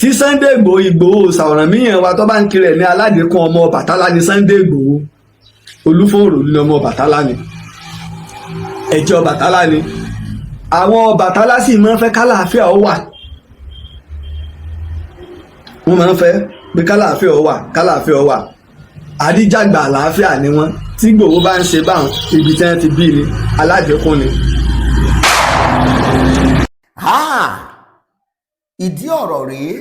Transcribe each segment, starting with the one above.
Tí Sunday Igboho, Ìgbòho Ọ̀rànmíyàn wa, tó bá ń kiri ẹ̀ ní aládìkún ọmọ Ọbàtálá ni Sunday Igboho. Olúfòòró ní ọmọ Ọbàtálá ni, ẹ̀jẹ̀ Ọbàtálá ni. Àwọn Ọbàtálá sì máa ń fẹ́ kálàáfíà ó wà. Wọ́n máa ń fẹ́ pé kálàáfíà ó wà, kálàáfíà ó wà. Àdíjàgbà àlàáfíà ni wọ́n. Tí Ìgbòho bá ń ṣe báwọn, ibi tí wọ́n ti bí ni aládìkún ni. Ha! Ìdí ọ̀rọ̀ rèé.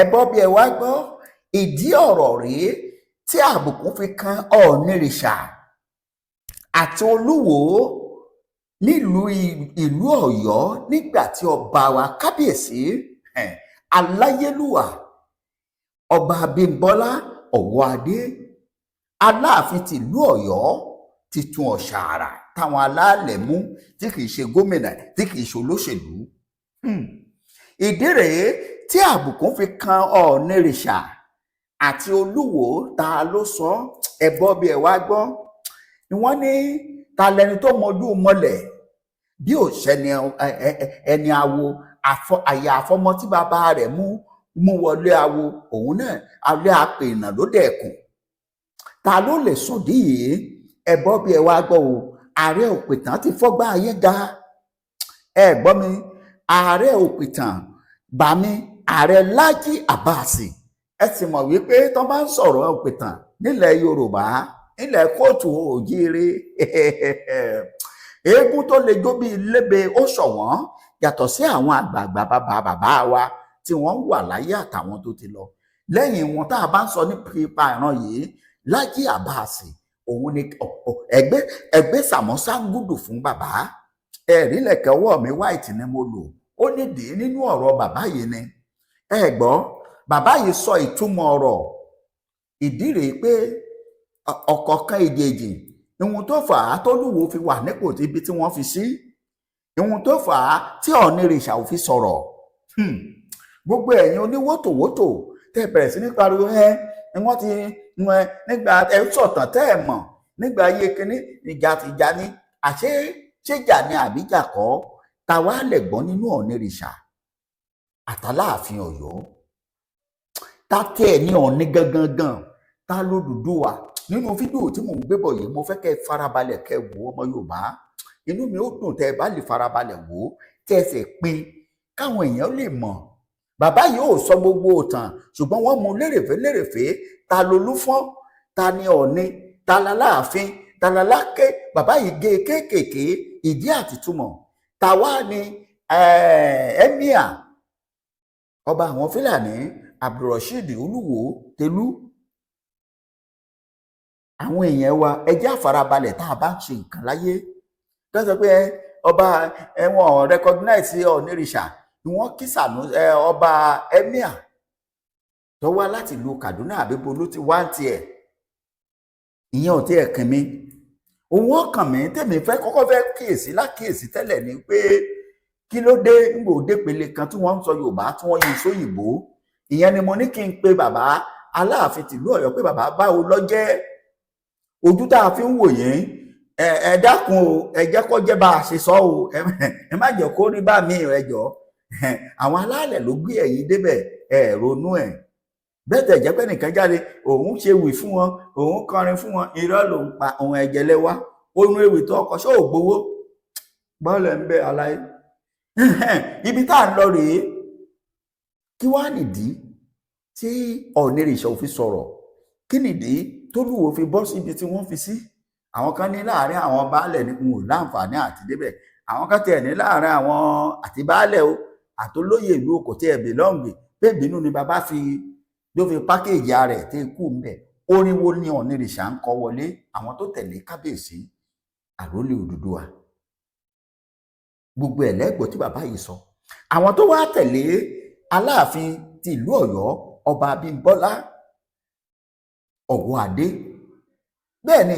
Ẹ bọ́ bí ẹ wá gbọ́, ìdí ọ̀rọ̀ rèé tí àbùkù fi kan Ọ̀ọ̀nìrìṣà àti Olúwo nílùú ìlú Ọ̀yọ́ nígbà tí ọba wa, kábíyèsí, aláyélúwà, Ọba Abímbọ́lá Ọwọ́adé, Aláàfin tìlú Ọ̀yọ́ titun ọ̀ṣàrà, táwọn aláàlẹ̀ mú, tí kìí ṣe gómìnà, tí kìí ṣe olóṣèlú. Ìdí rèé tí àbùkù fi kan Ọ̀ọ̀nìrìṣà àti Olúwo. Ta ló sọ? Ẹ gbọ́ bí ẹ wá gbọ́ ni wọ́n ní ta lẹni tó mọjú mọlẹ̀ bí ò sẹ́ni ẹni awo àyà àfọmọ tí bàbá rẹ̀ mú wọlé awo, òun náà alẹ́ àpènà ló dẹ̀kùn. Ta ló lè sọ̀dí yìí? Ẹ gbọ́ bí ẹ wá gbọ́ o. Ààrẹ Òpìtàn ti fọ́gbà ayé ga. Ẹ gbọ́ mi, ààrẹ Òpìtàn bàmí, Ààrẹ Lájí Àbáàsì. Ẹ sì mọ̀ wípé tó bá ń sọ̀rọ̀ Òpìtàn nílẹ̀ Yorùbá, nílẹ̀ kóòtù òjíire, eégún tó lè jó bíi lébe ó ṣọ̀wọ́n, yàtọ̀ sí àwọn àgbààgbà bàbá bàbá wa tí wọ́n wà láyé àtàwọn tó ti lọ lẹ́yìn wọn. Tá a bá ń sọ nípa ìran yìí, Lájí Àbáàsì òun ni ẹgbẹ́ sàmọ́sángùdù fún bàbá. Ẹ̀rí lẹ̀kẹ̀ ọwọ́ mi, white ni mo lò. Ó nídìí nínú ọ̀rọ̀ bàbá yìí ni. Ẹ gbọ́, bàbá yìí sọ ìtumọ̀ ọ̀rọ̀. Ìdí rèé pé ọ̀kọ̀ọ̀kan èjèèjì, ìhun tó fà á tólúwo fi wà nípò ibi tí wọ́n fi sí, ìhun tó fà á tí Ọ̀ọ̀nìrìṣà ò fi sọ̀rọ̀. Gbogbo ẹ̀yin oníwótòwótò tẹ́ bẹ̀rẹ̀ sí ní pariwo, ẹ ni wọ́n ti nígbà ẹ sọ̀tàn tẹ́ ẹ mọ̀ nígbà ayé kínní, ìjà tìjà ni. Àṣé ṣéjà ni àbíjà kọ́? Ta wá lè gbọ́n nínú Ọ̀ọ̀nìrìṣà àtàláàfin Ọ̀yọ́? Ta tẹ́ ẹ̀ ní Ọ̀ọ̀ni gangan gan? Ta lódùduwà? Nínú fídíò tí mò ń gbé bọ̀ yìí, mo fẹ́ kẹ́ ẹ farabalẹ̀ kẹ́ ẹ wò ó. Ọmọ Yorùbá, inú mi ó dùn tẹ́ ẹ bá lè farabalẹ̀ wò ó, tẹ́ ẹ sì pín káwọn èèyàn lè mọ̀. Bàbá yìí ò sọ gbogbo ìtàn, ṣùgbọ́n wọ́n mú lérèfé lérèfé. Ta lolúfọ́n? Ta ni Ọ̀ọ̀ni? Ta láláàfin? Ta lálákè? Bàbá yìí gé kéékèèké ìdí àtìtúmọ̀. Ta wá ni emir, ọba àwọn Fúlàní, Abdulrasheed Olúwo Tẹlú? Àwọn èèyàn wa, ẹ jẹ́ àfarabalẹ̀ tá a bá ń ṣe nǹkan láyé. Tó sọ pé ọba ẹ̀wọ̀n recognize Ọ̀nìrìṣà ni wọ́n kí sànú ọba emir tó wá láti ìlú Kaduna, àbíbo ló ti wá ń tiẹ̀, ìyẹn ò tiẹ̀ kàn mí. Òun ọkàn mi tèmi fẹ́ kọ́kọ́ fẹ́ kíyèsí lákíyèsí tẹ́lẹ̀ ni pé, kí ló dé ngbò dépele kan tí wọ́n ń sọ Yorùbá tí wọ́n yí sóyìnbó? Ìyẹn ni mo ní kí n pe bàbá Aláàfin tìlú Ọ̀yọ́ pé, bàbá, báwo lọ jẹ́ ojú tá a fi ń wò yín? Ẹ dákun o, ẹ jẹ́ kó jẹ́ bá a ṣe sọ o. Ẹ má jẹ́ kó rí bá mi. Ẹ jọ, àwọn alálẹ̀ ló gbé ẹ̀yin débẹ̀. Ẹ ronú ẹ̀ bẹ́ẹ̀ tẹ̀ jẹ́ pé nìkan jáde, òun ṣe wì fún wọn, òun kọrin fún wọn, irọ́ ló ń pa. Òun ẹ̀jẹ̀ lẹ́wà òun ewì tó ọkọ̀ ṣó ò gbowó bọ́ọ̀lù ẹ̀ ń bẹ aláyé. Ibi tá à ń lọ rèé. Kí wàá nìdí tí Ọ̀ọ̀nìrìṣà ò fi sọ̀rọ̀? Kí nìdí tólúwo fi bọ́ síbi tí wọ́n fi sí? Àwọn kan ní láàrin àwọn baálẹ̀ ní n ò láǹfààní àti débẹ̀. Àwọn kan tiẹ̀ ní láàrin àwọn àti baálẹ̀ o àtolóyè ìlú kò tiẹ̀ belong, pé ìbínú ni bàbá fi ló fi package ara ẹ̀ tí kú ń bẹ̀. Orin wo ni Ọ̀ọ̀nìrìṣà ń kọ wọlé? Àwọn tó tẹ̀lé kábíyèsí àrólé Odùduwà, gbogbo ẹ̀ lẹ́gbọ̀ọ́ tí bàbá yìí sọ. Àwọn tó wá tẹ̀lé Aláàfin ti ìlú Ọ̀yọ́, Ọba Abímbọ́lá Ọ̀wọ́adé, bẹ́ẹ̀ ni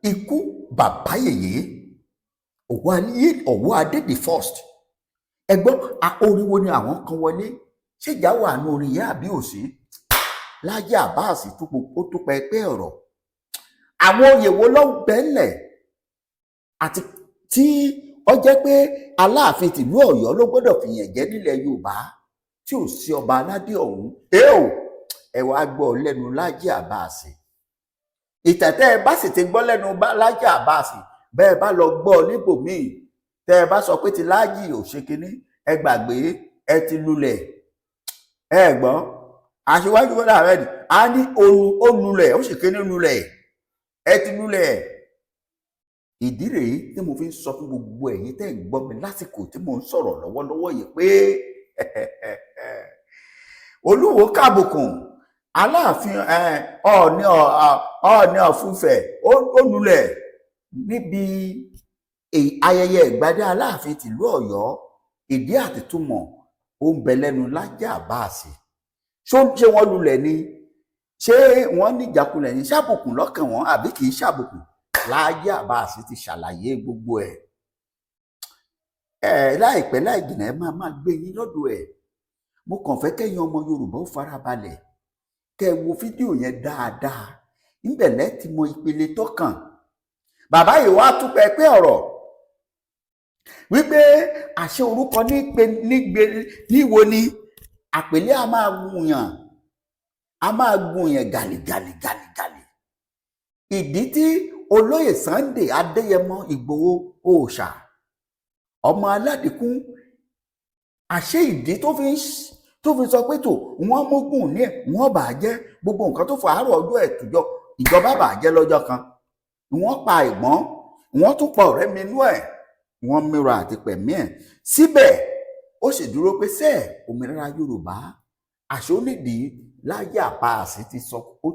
ikú bàbá yèyé Ọ̀wọ́adé the first. Ẹgbọ́n, orin wo ni àwọn kan wọlé? Ṣèjà wà ní orin yẹn àbí òsì? Láyé Àbáàsì tó tó pẹpẹ ọ̀rọ̀, àwọn oyè wo ló bẹ́ẹ̀lẹ̀ àti tí ó jẹ́ pé Aláàfin tìlú Ọ̀yọ́ ló gbọ́dọ̀ fìyàn jẹ nílẹ̀ Yorùbá tí tí ò sí ọba aládé ọ̀hún. Ẹ ò ẹ wá gbọ́ lẹ́nu Lájí Àbáàsì. Ìtẹ̀tẹ́ ẹ bá sì ti gbọ́ lẹ́nu Lájí Àbáàsì, bẹ́ẹ̀ bá lọ gbọ́ níbòmíì, tẹ́ ẹ bá sọ pé ti Lájí ò ṣe kinní, ẹ gbàgbé, ẹ ti lulẹ̀. Ẹ gbọ́ Aṣíwájú Bọ́lá Ahmed á ní ó lulẹ̀, ó sì kinní lulẹ̀, ẹ ti lulẹ̀. Ìdí rèé tí mo fi ń sọ fún gbogbo ẹ̀yin tẹ́ ń gbọ́ mi lásìkò tí mò ń sọ̀rọ̀ lọ́wọ́lọ́wọ́ yìí pé Olúwo kábùkùn Aláàfin, Ọọ̀ni, Ọọ̀ni ọ̀fúnfẹ̀ ó lulẹ̀ níbi ayẹyẹ ìgbadé Aláàfin tìlú Ọ̀yọ́. Ìdí àtìtúmọ̀ ó ń bẹ lẹ́nu Lájí Àbáàsì. Ṣé wọ́n lulẹ̀ ni? Ṣé wọ́n ní ìjákulẹ̀ ní? Ṣàbùkùn lọ́kàn wọn àbí kì í ṣàbùkùn? Lájí Àbáàsì ti ṣàlàyé gbogbo ẹ̀. Ẹ láìpẹ́ láì jìnnà, ẹ máa máa gbé yín lọ́dọ̀ ẹ̀. Mo kàn fẹ́ kẹ́yìn ọmọ Yorùbá ó farabalẹ̀ kẹ́ ẹ wo fídíò yẹn dáadáa. Ńbẹ̀ lẹ́ ti mọ ìpele tó kàn. Bàbá yìí wá tún pẹpẹ ọ̀rọ̀ wípé àṣẹ orúkọ nípe nígbe níwo ni àpèlé a máa gùnyàn, a máa gùnyàn gàlì gàlì gàlì gàlì. Ìdí tí olóyè Sunday Adéyẹmọ Ìgbòho Òòṣà, ọmọ aládìkún, àṣẹ ìdí tó fi sọ pé tó wọ́n mógùn ní ẹ̀, wọ́n bà á jẹ́, gbogbo nǹkan tó fàárọ̀ ọjọ́ ẹ̀ tùjọ ìjọba bà á jẹ́ lọ́jọ́ kan, wọ́n pa ẹ̀gbọ́n, wọ́n tún pa ọ̀rẹ́ mi inú ẹ̀, wọ́n mìíràn àti pẹ̀mí ẹ̀, síbẹ̀ ó sì dúró pé sẹ́ẹ̀ òmìnira Yorùbá. Àṣẹ onídìí Lájí Àbáàsì ti sọ, ó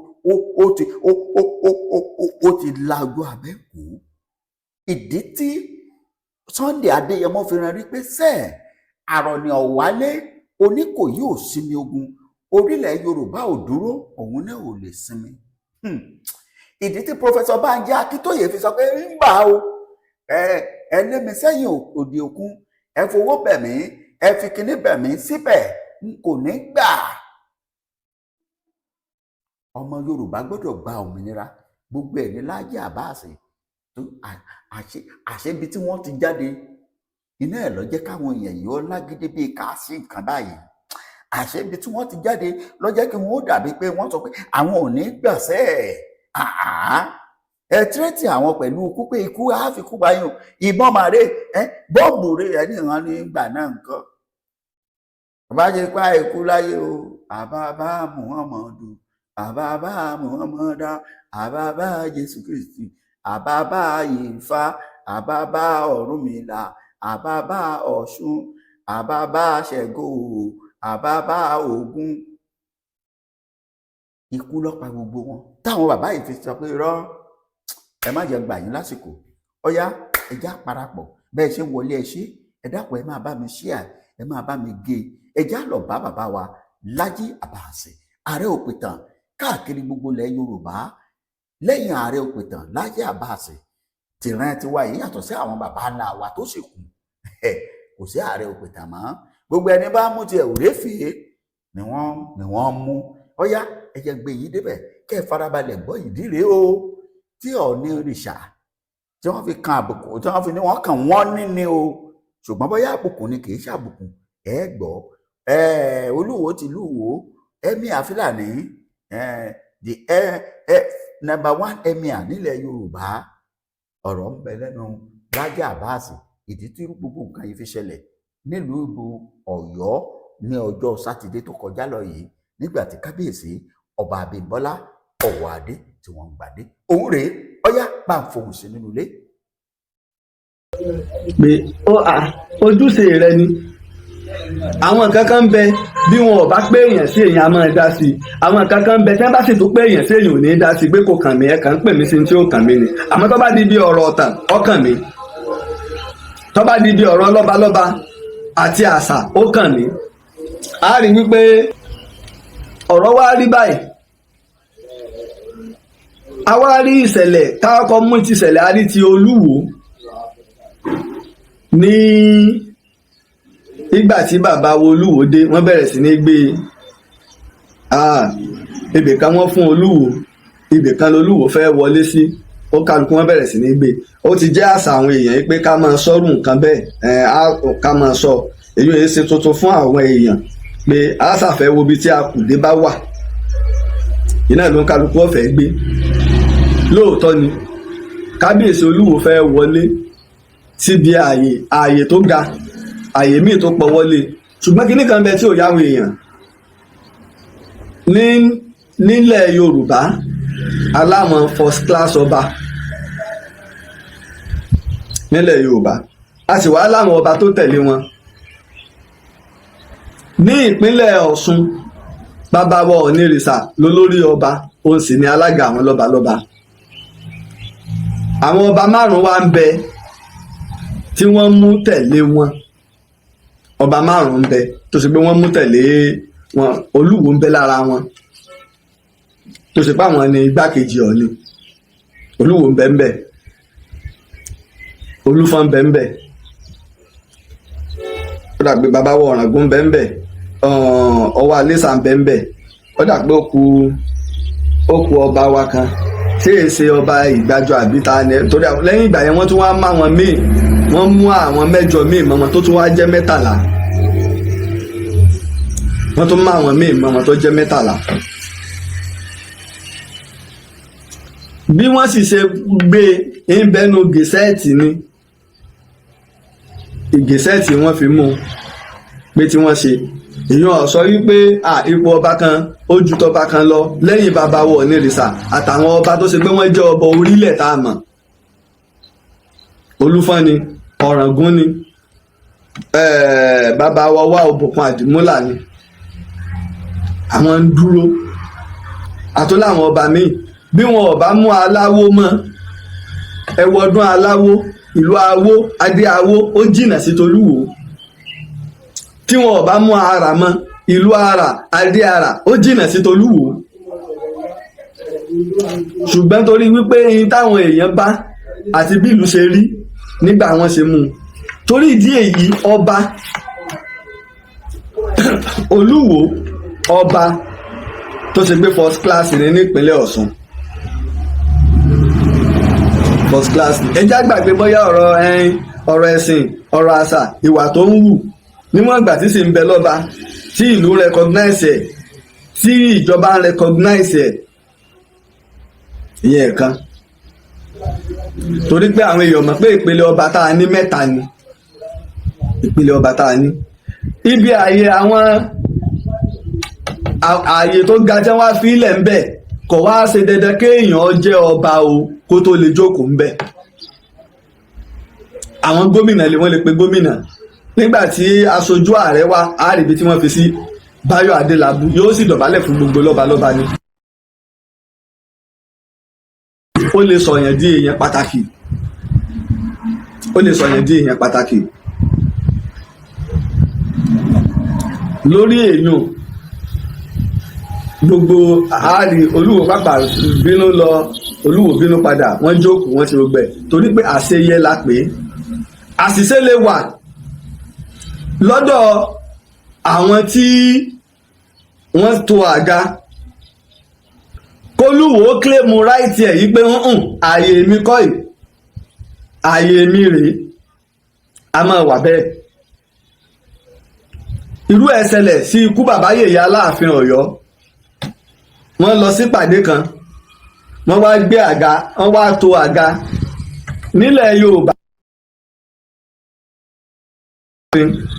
ti ó ó ó ó ó ó ti lajú abẹ́ kú. Ìdí tí Sunday Adéyẹmọ fi rán rí pé sẹ́ẹ̀ àrọ̀nì ọ̀wálé Oníkòyí ò sinmi ogun, orílẹ̀ Yorùbá ò dúró, òun náà ò lè sinmi. Ìdí tí Professor Banji Akíntóyè fi sọ pé ń gbà o, ẹ lé mi sẹ́yìn òdì òkun, ẹ fowó bẹ̀ mí, ẹ fi kinní bẹ̀ mí, síbẹ̀ n kò ní gbà. Ọmọ Yorùbá gbọ́dọ̀ gba òmìnira. Gbogbo ẹ̀ ní Lájí Àbáàsì tó àṣebi tí wọ́n ti jáde iná ẹ̀ lọ jẹ́ káwọn èèyàn yìí ó lágídí bíi káàsì nǹkan báyìí. Àṣebi tí wọ́n ti jáde lọ jẹ́ kí wọ́n ó dàbí pé wọ́n sọ pé àwọn ò ní gbàṣẹ́ ẹ̀ ẹ tírẹ́tì àwọn pẹ̀lú ikú, pé ikú á fi kú báyìí o, ìbọn màrè ẹ, bọ́ọ̀bù rẹ ẹ ní ìran nígbà náà. Nǹkan bàbá ṣe pa ikú láyé o. Àbábá Muhammadu, àbábá Muhammadu, àbábá Jésù Kristi, àbábá Ifá, àbábá Ọ̀rúnmìlà, àbábá Ọ̀ṣun, àbábá Ṣàngó, àbábá Ògún. Ikú ló pa gbogbo wọn táwọn bàbá yìí fi sọ pé irọ́, ẹ má jẹ́ gbà yín lásìkò. Ọyá, ẹ já parapọ̀. Bẹ́ẹ̀ ṣe ń wọlé, ẹ ṣe, ẹ dákun, ẹ máa bá mi share, ẹ máa bá mi gé. Ẹ já lọ bá bàbá wa Lájí Àbáàsì, ààrẹ òpìtàn káàkiri gbogbo ilẹ̀ Yorùbá. Lẹ́yìn ààrẹ òpìtàn Lájí Àbáàsì tìran tiwa yìí, yàtọ̀ sí àwọn bàbá ńlá wa tó sì kù, kò sí ààrẹ òpìtàn mọ́. Gbogbo ẹni bá mú tiẹ̀ òréfèé ni wọ́n mú. Ọyá, ẹ jẹ́ gbé yín débẹ̀ kẹ́ ẹ farabalẹ̀ gbọ́. Ìdí rèé o tí Ọọ̀ni òrìṣà tí wọ́n fi kan àbùkù, tí wọ́n fi ní wọ́n kàn wọ́n ní ni o, ṣùgbọ́n bóyá àbùkù ni, kì í ṣàbùkù. Ẹ gbọ́ ẹ, Olúwo tìlú Ìwó, emir Fúlàní, the number one emir nílẹ̀ Yorùbá. Ọ̀rọ̀ ń bẹ lẹ́nu Lájí Àbáàsì, ìdí tí gbogbo nǹkan yìí fi ṣẹlẹ̀ nílùú ìbò Ọ̀yọ́ ní ọjọ́ Sátidé tó kọjá lọ yìí, nígbà tí kábíyèsí Ọba Abímbọ́lá Ọ̀wọ́adé tí wọ́n ń gbàdé. Òun rèé, ọyá, bá ń fohùn sí nínú ilé. Pé ó à ojúṣe rẹ ni. Àwọn nǹkan kan ń bẹ, bí wọn ò bá pé èèyàn sí, èèyàn á máa dá sí i. Àwọn nǹkan kan ń bẹ, tí wọn bá sì tún pé èèyàn sí, èèyàn ò ní dá sí i, pé kò kàn mí, ẹ kàn ń pè mí sí tí ó kàn mí ni. Àmọ́ tó bá di bí ọ̀rọ̀ ọ̀tàn, ó kàn mí. Tó bá di bí ọ̀rọ̀ lọ́balọ́ba àti àṣà, ó kàn mí. A rí wípé ọ̀rọ̀ wa rí báyìí. A wá rí ìṣẹ̀lẹ̀ káàkọ́ mú ti ìṣẹ̀lẹ̀, a rí ti Olúwo ní ìgbà tí bàbá wo Olúwo dé, wọ́n bẹ̀rẹ̀ sí ní gbé ibì kan, wọ́n fún Olúwo ibì kan, lolúwo fẹ́ wọlé sí, ó kálukú wọ́n bẹ̀rẹ̀ sí ní gbé. Ó ti jẹ́ àṣà àwọn èèyàn yìí pé ká máa sọ́rù nǹkan bẹ́ẹ̀, ká máa sọ èyí ò ṣe tuntun fún àwọn èèyàn. Pé aláṣàfẹ́ wo ibi tí a kù dé bá wà, iná ló ń kálukú ọ̀fẹ́ gbé. Lóòótọ́ ni kábíyèsí Olúwo fẹ́ wọlé síbi ààyè tó ga, ààyè míì tó pọ̀ wọlé, ṣùgbọ́n kinní kan bẹ tí ò yáwọn èèyàn ní nílẹ̀ Yorùbá. Aláwọn first class ọba nílẹ̀ Yorùbá, a sì wá láwọn ọba tó tẹ̀lé wọn. Ní ìpínlẹ̀ Ọ̀ṣun, bàbá wa Ọ̀nìrìsà lólórí ọba, òun sì ni alága àwọn lọ́balọ́ba. Àwọn ọba márùn-ún wá ń bẹ tí wọ́n mú tẹ̀lé wọn. Ọba márùn-ún ń bẹ tó ṣe pé wọ́n mú tẹ̀lé wọn. Olúwo ń bẹ lára wọn, tó ṣe pé àwọn ni igbákejì Ọ̀ọ̀ni. Olúwo ń bẹ ń bẹ, Olúfọ́n ń bẹ ń bẹ, ó dà pé bàbá wa Ọ̀ràngún ń bẹ ń bẹ, Ọwọ́ Alẹ́sà ń bẹ ń bẹ. Ó dà pé ó kù ọba wa kan, ṣé è ṣe ọba Ìgbàjọ àbí ta ni? Torí lẹ́yìn ìgbà yẹn, wọ́n tún wá má wọn míì, wọ́n mú àwọn 8 míì mọ́ wọn, tó tún wá jẹ́ 13. Wọ́n tún má àwọn míì mọ́ wọn tó jẹ́ 13. Bí wọ́n sì ṣe gbé e ń bẹnu gazette ni, gazette wọ́n fi mú un pé tí wọ́n ṣe èèyàn sọ wípé ipò ọba kan ó ju tọba kan lọ lẹ́yìn bàbá wọ̀ nírìsà àtàwọn ọba tó ṣe pé wọ́n jẹ́ ọba orílẹ̀ tá a mọ̀. Olúfọ́n ni, Ọ̀ràngún ni, bàbá wa wá Òbòkun Àdìmúlà ni, àwọn ń dúró àtúnláwọn ọba míì. Bí wọn ò bá mú aláwo mọ́, ẹwọdún aláwo, ìlú awó, adé awó, ó jìnnà sí tolúwo. Tí wọn ò bá mú ara mọ́, ìlú ara, adé ara, ó jìnnà sí tolúwo. Ṣùgbọ́n torí wípé eyín táwọn èèyàn bá àti bí ìlú ṣe rí nígbà wọn ṣe mú un, torí ìdí èyí, ọba Olúwo, ọba tó ṣe gbé first class ní nípínlẹ̀ Ọ̀ṣun, first class ní. Ẹ já gbàgbé bóyá ọ̀rọ̀ ẹyin, ọ̀rọ̀ ẹ̀sìn, ọ̀rọ̀ àṣà, ìwà tó ń wù níwọ̀n ìgbà tí sì ń bẹ lọ́ba, tí ìlú recognize ẹ̀, tí ìjọba ń recognize ẹ̀, ìyẹn kan. Torí pé àwọn èèyàn mọ̀ pé ìpele ọba tá a ní mẹ́ta ni ìpele ọba tá a ní. Ibi ààyè, àwọn ààyè tó ga tí wọ́n á fi ilẹ̀ ń bẹ̀, kò wá ṣe dandan kéèyàn jẹ́ ọba o kó tó lè jókòó ń bẹ̀. Àwọn gómìnà lè, wọ́n lè pe gómìnà. Nígbà tí aṣojú ààrẹ wá, àárẹ̀bí tí wọ́n fi sí Báyọ̀ Adélábù, yóò sì dọ̀bálẹ̀ fún gbogbo lọ́balọ́ba ni. Ó lè sọ̀yàn di èèyàn pàtàkì, ó lè sọ̀yàn di èèyàn pàtàkì lórí èèyàn gbogbo àárí. Olúwo pàpà bínú lọ, Olúwo bínú padà, wọ́n jókòó, wọ́n ti gbogbo ẹ̀, torí pé àṣeyẹ la pè é. Àṣìṣe lè wà lọ́dọ̀ àwọn tí wọ́n tò àga, kólúwo claim right ẹ̀ yí pé ń ààyè mi kọ́ yìí, ààyè mi rèé. A máa wà bẹ́ẹ̀. Irú ẹ̀ ṣẹlẹ̀ sí ikú bàbá yèyé Aláàfin Ọ̀yọ́. Wọ́n lọ sípàdé kan, wọ́n wá gbé àga, wọ́n wá tò àga nílẹ̀ Yorùbá,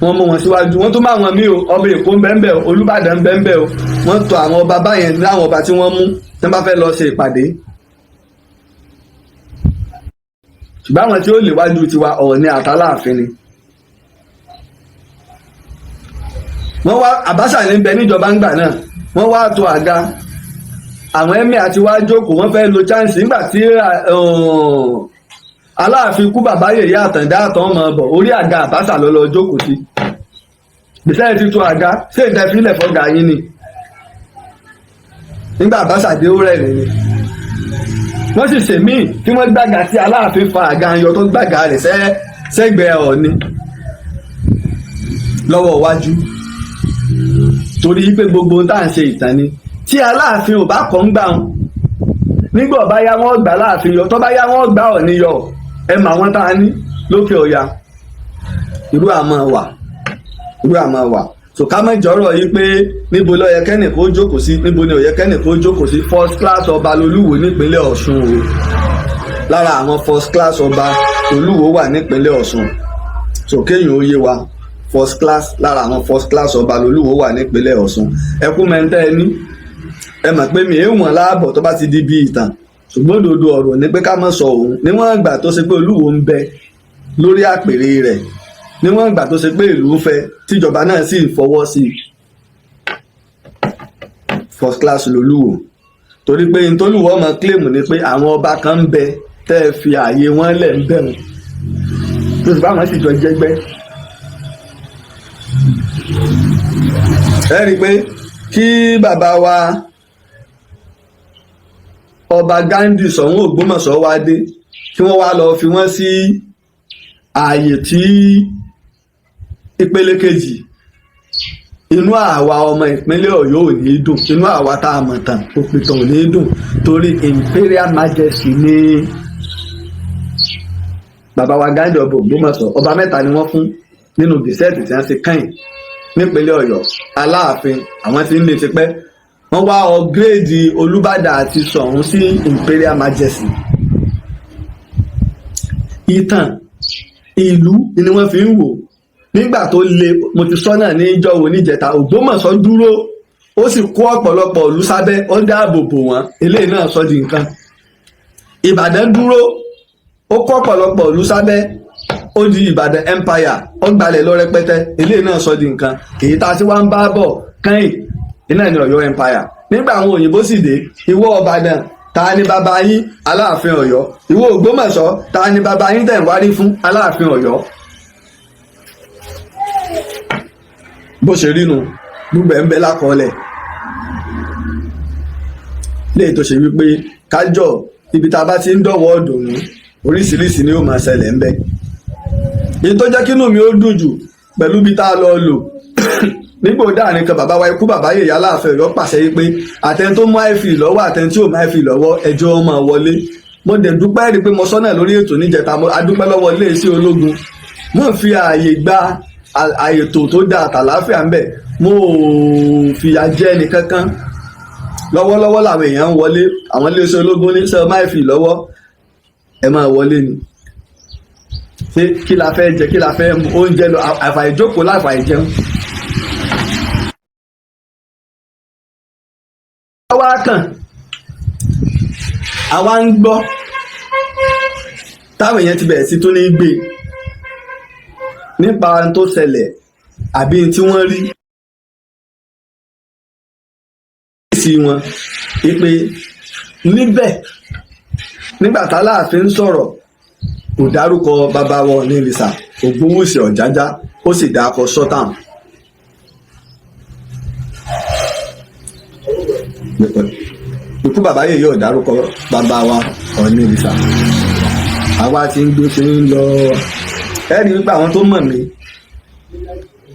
wọ́n mú wọn síwájú, wọ́n tún bá wọn mí o. Ọba Èkó ń bẹ́ẹ̀ bẹ́ẹ̀ o, Olúbàdàn ń bẹ́ẹ̀ bẹ́ẹ̀ o. Wọ́n tò àwọn ọba báyẹn láwọn ọba tí wọ́n mú tí wọ́n bá fẹ́ lọ ṣe ìpàdé. Ṣùgbọ́n àwọn tí ó léwájú tiwa, Ọ̀ọ̀ni àtàláàfin ni. Wọ́n wá Àbáṣà ní bẹ níjọba ńgbà náà, wọ́n wá tò àga, àwọn emir àti wá jókòó, wọ́n fẹ́ lo chance. Nígbà tí Aláàfin kú, bàbá yèyé Àtàndá àtàn ọmọ bọ̀, orí àga Àbáṣà ló lọ jókòó sí. Gbèsè ti tó àga ṣé ìtẹ́fílẹ̀ fọ́gà yín ni? Nígbà Àbáṣà dé, ó rẹ̀ nìyí. Wọ́n sì ṣèmíì tí wọ́n gbàgà sí Aláàfin, fa àga yọ, tó gbàgà rẹ̀ sẹ́gbẹ̀ẹ́ Ọ̀ọ̀ni lọ́wọ́ iwájú, torí pé gbogbo tá à ń ṣe ìtàn ni. Tí Aláàfin ò bá kọ́ ń gbà wọn, nígbà ọba yá, wọ́n gbà Láàfin yọ, tó bá yá, wọ́n gbà Ọ̀ọ̀ni yọ. Ẹ mà wọ́n tá a ní lókè ọ̀yà, irú àmọ́ wà, irú àmọ́ wà. So ká má jọ̀rọ̀ yìí pé níbo ló yẹ kẹ́nì kó jókòó sí, níbo ni ò yẹ kẹ́nì kó jókòó sí. First class ọba lolúwo nípínlẹ̀ Ọ̀ṣun o. Lára àwọn first class ọba olúwo wà nípínlẹ̀ Ọ̀ṣun. So kéèyàn ó yé wa, first class, lára àwọn first class ọba lolúwo wà nípínlẹ̀ Ọ̀ṣun. Ẹkú mẹ́ńtẹ́ ẹni ẹ mọ̀ pé mi èèwọ̀n láàbọ̀ tó bá ti di bí ìtàn, ṣùgbọ́n òdodo ọ̀rọ̀ ni pé ká má sọ òun. Níwọ̀n ìgbà tó ṣe pé olúwo ń bẹ lórí àpèrè rẹ̀, níwọ̀n ìgbà tó ṣe pé ìlú ń fẹ́, tíjọba náà sì fọwọ́ sí i, first class lolúwo. Torí pé ntolúwo ọmọ claim ni pé àwọn ọba kan ń bẹ tẹ́ ẹ fi ààyè wọn lẹ̀ ń bẹ̀rù tó sì bá wọn sì jọ jẹ́gbẹ́. Ẹ rí i pé kí bàbá wa ọba Ghandi Ṣọ̀ún Ògbómọ̀ṣọ́ wá dé, kí wọ́n wá lọ fi wọ́n sí ààyè tí ìpele kejì, inú àwa ọmọ ìpínlẹ̀ Ọ̀yọ́ ò ní dùn, inú àwa tá a mọ̀ tán òpìtàn ò ní dùn, torí Imperial Majesty ní bàbá wa Ghandi ọba Ògbómọ̀ṣọ́. Ọba mẹ́ta ni wọ́n fún nínú gazette tí wọ́n ṣe kàn nípínlẹ̀ Ọ̀yọ́. Aláàfin, àwọn tí ń lè tipẹ́, wọ́n wá upgrade Olúbàdàn àti Ṣọ̀ún sí Imperial Majesty. Ìtàn ìlú ni wọ́n fi ń wò. Nígbà tó le, mo ti sọ náà ní ìjọwọ́ níjẹta, Ògbómọ̀ṣọ́ dúró, ó sì kó ọ̀pọ̀lọpọ̀ ìlú sábẹ́, ó dáàbò bò wọ́n. Eléyìí náà sọ di nǹkan. Ìbàdàn dúró, ó kó ọ̀pọ̀lọpọ̀ ìlú sábẹ́, ó di Ìbàdàn Empire, ó gbalẹ̀ lọ rẹpẹtẹ. Eléyìí náà sọ di nǹkan. Èyí tá a ti wá ń bá bọ̀ kẹ́yìn iná ní Ọ̀yọ́ Empire. Nígbà àwọn òyìnbó sì dé, ìwọ Ìbàdàn, ta ni bàbá yín? Aláàfin Ọ̀yọ́. Ìwọ Ògbómọ̀ṣọ́, ta ni bàbá yín tẹ̀ ń wárí fún? Aláàfin Ọ̀yọ́. Bó ṣe rí nu, gbogbo ẹ̀ ń bẹ lákọọ́lẹ̀. Léyìí tó ṣe wípé kájọ ibi tá a bá ti ń dọ̀wọ́ ọ̀dùnnú, oríṣiríṣi ni ó máa ṣẹlẹ̀ ń bẹ. Èyí tó jẹ́ kínú mi ó dùn jù pẹ̀lú ibi tá a lọ lò nígbà ó dáàrin kan, bàbá wa ikú bàbá yèyá Aláàfin Ọ̀yọ́ pàṣẹ yìí pé àtẹni tó mú àìfi lọ́wọ́, àtẹni tí ò mú àìfi lọ́wọ́, ẹjọ́ máa wọlé. Mo dẹ̀ dúpẹ́ rí i pé mo sọ́nà lórí ètò níjẹta. Mo adúpẹ́ lọ́wọ́ iléeṣẹ́ ológun, mo fi ààyè gba àyètò tó dáa àtàláfíà ń bẹ̀. Mo ò fìyà jẹ ẹnìkankan. Lọ́wọ́lọ́wọ́ làwọn èèyàn ń wọlé. Àwọn iléeṣẹ́ ológun ní sọ máa fi lọ́wọ́, ẹ máa wọlé ni. Ṣé kí la fẹ́ jẹ, kí la fẹ́ mu? Oúnjẹ lọ, àfàìjókòó láfàìjẹun. Wá kàn àwa ń gbọ́ táwọn èèyàn ti bẹ̀rẹ̀ sí tún ní gbé nípa ohun tó ṣẹlẹ̀ àbí tí wọ́n rí sí wọn pé níbẹ̀ nígbà táláàfin ń sọ̀rọ̀, kò dárúkọ bàbá wọn ní ìrìsà Ògúnwùsì Ọ̀jájá, ó sì dákọ sọ́tàn. Ikú bàbá yìí yóò dárúkọ bàbá wa Ọ̀ọ̀ni ìrìsà. Àwa ti ń gbé ṣe ń lọ. Ẹ rí wípé àwọn tó mọ̀ mí,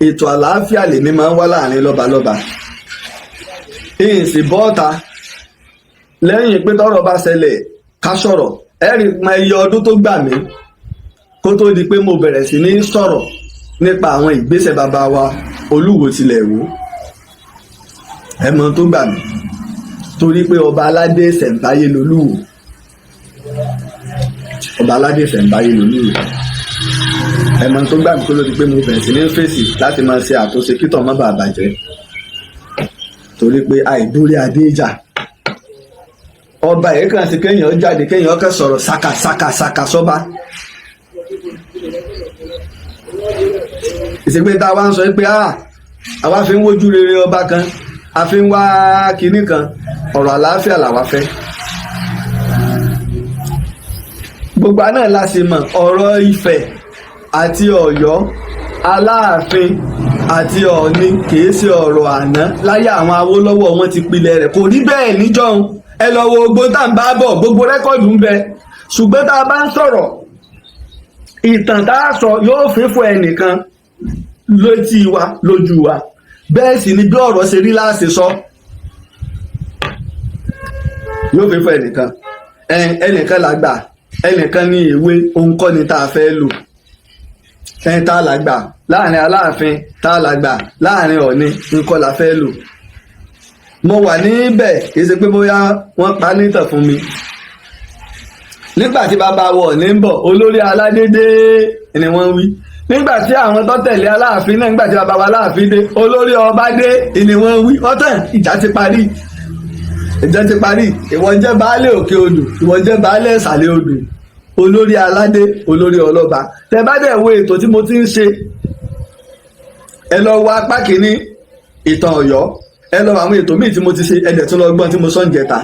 ètò àlàáfíà lèmi máa ń wá láàrin lọ́balọ́ba. Ìyìn sì bọ́ọ̀ta lẹ́yìn pé tọ́rọ̀ bá ṣẹlẹ̀ ká sọ̀rọ̀. Ẹ rí mọ iye ọdún tó gbà mí kó tó di pé mo bẹ̀rẹ̀ sí ní sọ̀rọ̀ nípa àwọn ìgbésẹ̀ bàbá wa Olúwo tilẹ̀ wò. Ẹ mọ tó gbà mí, torí pé ọba aládé ṣẹ̀ǹbáyé lolúwo, ọba aládé ṣẹ̀ǹbáyé lolúwo. Ẹ mọ tó gbà mí kó ló di pé mo bẹ̀rẹ̀ sí ní fèsì láti máa ṣe àtúnṣe kí tọ̀ má bàa bàjẹ́, torí pé àìdórí adé ìjà ọba yìí kàn sí kéèyàn jáde, kéèyàn kàn sọ̀rọ̀ ṣàkà ṣàkà ṣàkà sọ́ba. Ìsìnkú tá a wá ń sọ pé àwa fi ń wojú rere ọba kan, a fi ń wá kinní kan, ọ̀rọ̀ àlàáfíà làwa fẹ́. Gbogbo àná la sì mọ̀ ọ̀rọ̀ Ifẹ̀ àti Ọ̀yọ́, Aláàfin àti Ọ̀ọ̀ni kìí ṣe ọ̀rọ̀ àná. Láyé àwọn Awólọ́wọ̀ wọn ti pilẹ̀ rẹ̀, kò rí bẹ́ẹ̀ níjọ́un. Ẹ lọ wo gbogbo tá à ń bá bọ̀, gbogbo rẹ́kọ̀dù ń bẹ. Ṣùgbọ́n tá a bá ń sọ̀rọ̀ ìtàn tá a sọ yóò fífò ẹnìkan létí wa lójú wa, bẹ́ẹ̀ sì ni bí ọ̀rọ̀ ṣe rí láàṣẹ sọ yóò fífò ẹnìkan. Ẹnìkan làgbà, ẹnìkan ní èwe, òun kọ́ ni tá a fẹ́ lò. Ẹni tá a làgbà Láàrin Aláàfin, tá a làgbà láàrin Ọ̀ọ̀ni, nǹkan la fẹ́ lò. Mo wà níbẹ̀, kì í ṣe pé bóyá wọ́n pa nítàn fún mi. Nígbà tí bàbá wọ̀ ní ń bọ̀, olórí aládédé ni wọ́n wí. Nígbà tí àwọn tó tẹ̀lé Aláàfin náà, nígbà tí bàbá wa Aláàfin dé, olórí ọba dé ni wọ́n wí. Wọ́n tàn, ìjà ti parí, ìjà ti parí. Ìwọ jẹ́ baálé òkè odò, ìwọ jẹ́ baálé ìsàlẹ̀ odò, olórí aládé, olórí ọlọ́ba. Tẹ bá dẹ̀ wo ètò tí mo ti ń ṣe, ẹ lọ wo apá kìíní ìtàn Ọ̀yọ́, ẹ lọ àwọn ètò míì tí mo ti ṣe, ẹ dẹ̀ tún lọ gbọ́n tí mo sọ ń jẹta.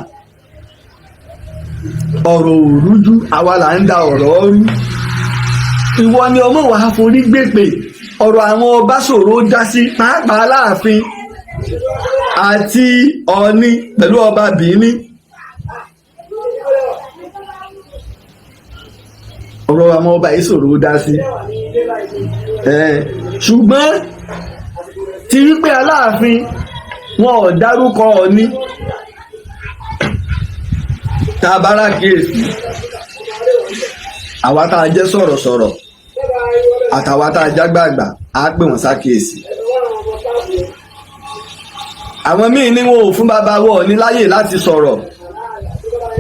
Ọ̀rọ̀ òrújú, àwa là ń da ọ̀rọ̀ rú. Ìwọ ni ọmọ wàá forí gbèpè. Ọ̀rọ̀ àwọn ọba ṣòro dá sí, pàápàá Aláàfin àti Ọ̀ọ̀ni pẹ̀lú ọba Bìíní. Ọ̀rọ̀ àwọn ọba yìí ṣòro dá sí, ṣùgbọ́n ti wípé Aláàfin, wọn ò dárúkọ Ọ̀ọ̀ni, tá a bá rákìyèsí, àwa tá a jẹ́ sọ̀rọ̀sọ̀rọ̀ àtàwa tá a jágbàgbà, á pè wọ́n sákìyèsí. Àwọn míì ní wọn ò fún bàbá wọ̀ ní láyè láti sọ̀rọ̀,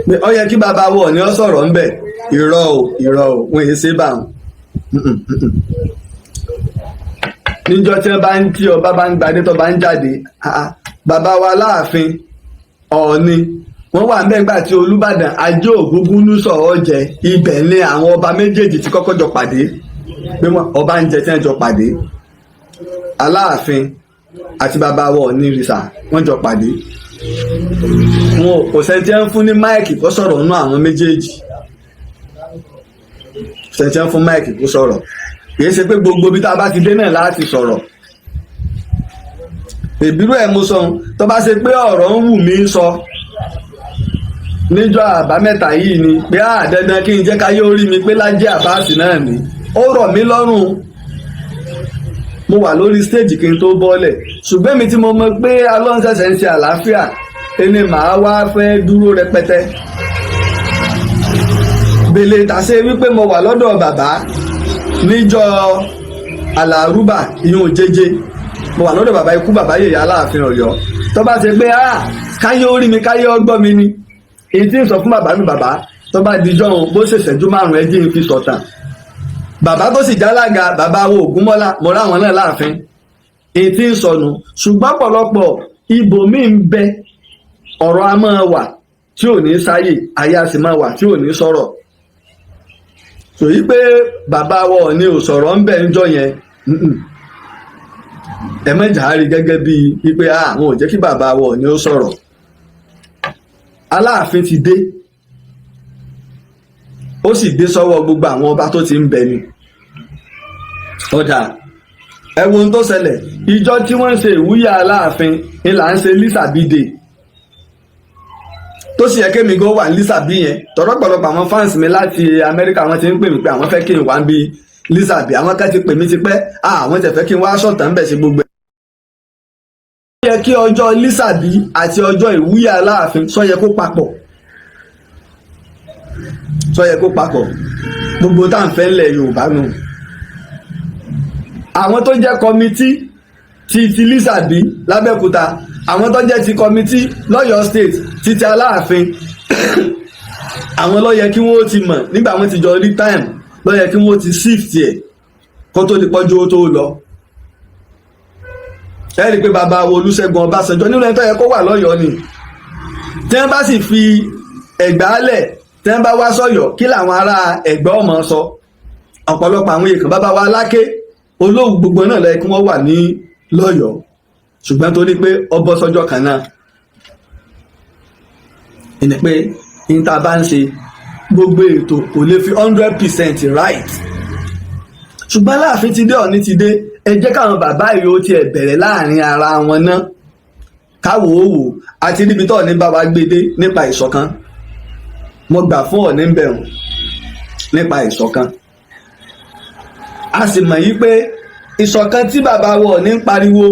pé ó yẹ kí bàbá wọ̀ ní ó sọ̀rọ̀ ńbẹ̀. Irọ́ o, irọ́ o, wọn èyí ṣe bá wọn. Níjọ́ tí wọ́n bá ń tí ọba bá ń gbadé, tó bá ń jáde, bàbá wa Láàfin, Ọ̀ọ̀ni, wọ́n wà nígbà tí Olúbàdàn Ajé Ògúngúnú sọ̀rọ̀ jẹ. Ibẹ̀ ni àwọn ọba méjèèjì ti kọ́kọ́ jọ pàdé, pé ọba ń jẹ tí wọ́n jọ pàdé. Aláàfin àti bàbá wa Ọ̀ọ̀ni rìsà, wọ́n jọ pàdé. Wọn kò sẹ́ni tí wọ́n fún ní mic kó sọ̀rọ̀ nínú àwọn méjèèjì, sẹ́ni tí wọ́n fún mic kó sọ̀rọ̀. Kìí ṣe pé gbogbo ibi tá a bá ti dé náà láti sọ̀rọ̀. Ìbírú ẹ̀ mo sọ, tó bá ṣe pé ọ̀rọ̀ ń wù mí sọ níjọ́ àbámẹ́ta yìí ni pé á dandan kí n jẹ́ káyé orí mi pé Lájí Àbáàsì náà ni ó rọ̀ mí lọ́rùn. Mo wà lórí stage kí n tó bọ́lẹ̀, ṣùgbọ́n mi tí mo mọ̀ pé alọ́nsẹ̀sẹ̀ ń ṣe àlàáfíà ẹni màá wá fẹ́ dúró rẹpẹtẹ. Bèlè tàṣe wípé mo wà lọ́dọ̀ bàbá níjọ́ àlàrúbà, ìyún jẹjẹ, mo wà lọ́dọ̀ bàbá, ikú bàbá yèyé Aláàfin Ọ̀yọ́. Tó bá ṣe pé ah, káyé orí mi, káyé ọgbọ́n mi ni, èyí tí ń sọ fún bàbá mi, bàbá, tó bá dijọ́ òun, bó ṣe ṣẹ́jú 5, ẹ jí n fi sọ̀tàn. Bàbá tó sì jálága, bàbá wo Ògúnmọ́lá, mo ráwọn náà láàfin, èyí tí ń sọnù. Ṣùgbọ́n pọ̀lọpọ̀ ibòmíì ń bẹ, ọ̀rọ̀ a máa wà tí ò ní sáyè, ayé a sì máa wà tí ò ní sọ̀rọ̀. Sòyí pé bàbá wa ní ò sọ̀rọ̀ ń bẹ̀ ń jọ yẹn, ẹ mẹ́jà á rí gẹ́gẹ́ bíi wípé àwọn ò jẹ́ kí bàbá wa ní ó sọ̀rọ̀. Aláàfin ti dé, ó sì dé sọ́wọ́ gbogbo àwọn ọba tó ti ń bẹ ni. Ọ̀dà, ẹ wo ohun tó ṣẹlẹ̀. Ìjọ tí wọ́n ń ṣe ìwúyè Aláàfin ni là ń ṣe Lísàbí Day, tó sì yẹ kémi gan wà ní Lísàbí yẹn. Tọ̀rọ̀pọ̀lọpọ̀ àwọn fans mi láti Amẹ́ríkà, wọ́n ti ń pè mí pé àwọn fẹ́ kí n wá ń bí Lísàbí. Àwọn kan ti pè mí tipẹ́, àwọn ti fẹ́ kí n wá sọ̀tàn ń bẹ̀ ṣe gbogbo ẹ̀. Ó yẹ kí ọjọ́ Lísàbí àti ọjọ́ ìwúyè Aláàfin sọ yẹ kó papọ̀, sọ yẹ kó papọ̀. Gbogbo tá à ń fẹ́ ńlẹ̀ Yorùbá nù. Àwọn tó jẹ́ committee ti Lísàbí lábẹ́òkúta, àwọn tó jẹ́ ti committee lọ́yọ̀ọ́ State, ti Aláàfin, àwọn ló yẹ kí wọ́n ti mọ̀ nígbà wọ́n ti jọ rí time, ló yẹ kí wọ́n ti shift ẹ̀ kó tó di pọ́jú ó tó lọ. Ẹ rí i pé bàbá wo Olúṣẹ́gun Ọbásanjọ́ nínú ẹni tó yẹ kó wà lọ́yọ̀ọ́ ni. Tí wọ́n bá sì fi Ẹ̀gbá lẹ̀, tí wọ́n bá wá sọ̀yọ̀, kí làwọn ará Ẹ̀gbá ọmọ sọ? Ọ̀pọ̀lọpọ̀ àwọn èèkàn, bàbá wa Aláké, Olóhùn, gbogbo náà ló yẹ kí wọ́n wà ní lọ́yọ̀ọ́. Ṣùgbọ́n torí pé ọbọ̀ sọ́jọ́ kan náà ìní pé níta bá ń ṣe gbogbo ètò kò lè fi 100% right. Ṣùgbọ́n Aláàfin ti dé, Ọ̀ọ̀ni ti dé, ẹ jẹ́ káwọn bàbá yìí ó tiẹ̀ bẹ̀rẹ̀ láàrin ara wọn náà, káwò ó wò. Àti níbi tó Ọ̀ọ̀ni bá wa gbé dé nípa ìṣọ̀kan, mo gbà fún Ọ̀ọ̀ni ń bẹ̀rùn nípa ìṣọ̀kan. A sì mọ̀ yí pé ìṣọ̀kan tí bàbá wa Ọ̀ọ̀ni ń pariwo,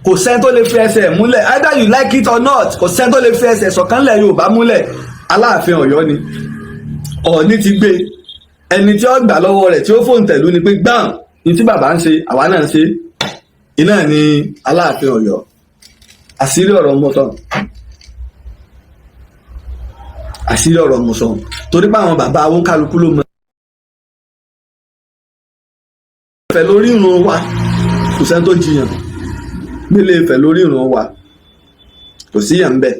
kò sẹ́ni tó lè fi ẹsẹ̀ múlẹ̀. Either you like it or not, kò sẹ́ni tó lè fi ẹsẹ̀ ìṣọ̀kan lẹ̀ Yorùbá múlẹ̀. Aláàfin Ọ̀yọ́ ni Ọ̀ọ̀ni ti gbé. Ẹni tí ó gbà lọ́wọ́ rẹ̀, tí ó fòǹtẹ̀lú ni pé gbàm. Ní tí bàbá ń ṣe, àwa náà ń ṣe. Iná ní Aláàfin Ọ̀yọ́. Àṣírí ọ̀rọ̀ mọ́ sọ, àṣírí ọ̀rọ̀ mọ́ sọ, torí pé àwọn bàbá àwọn kálukú ló mọ Ifẹ̀ lórí ìrun wa. Kò sẹ́ni tó jiyàn nílé Ifẹ̀ lórí ìrun wa, kò sí yàn ń bẹ̀.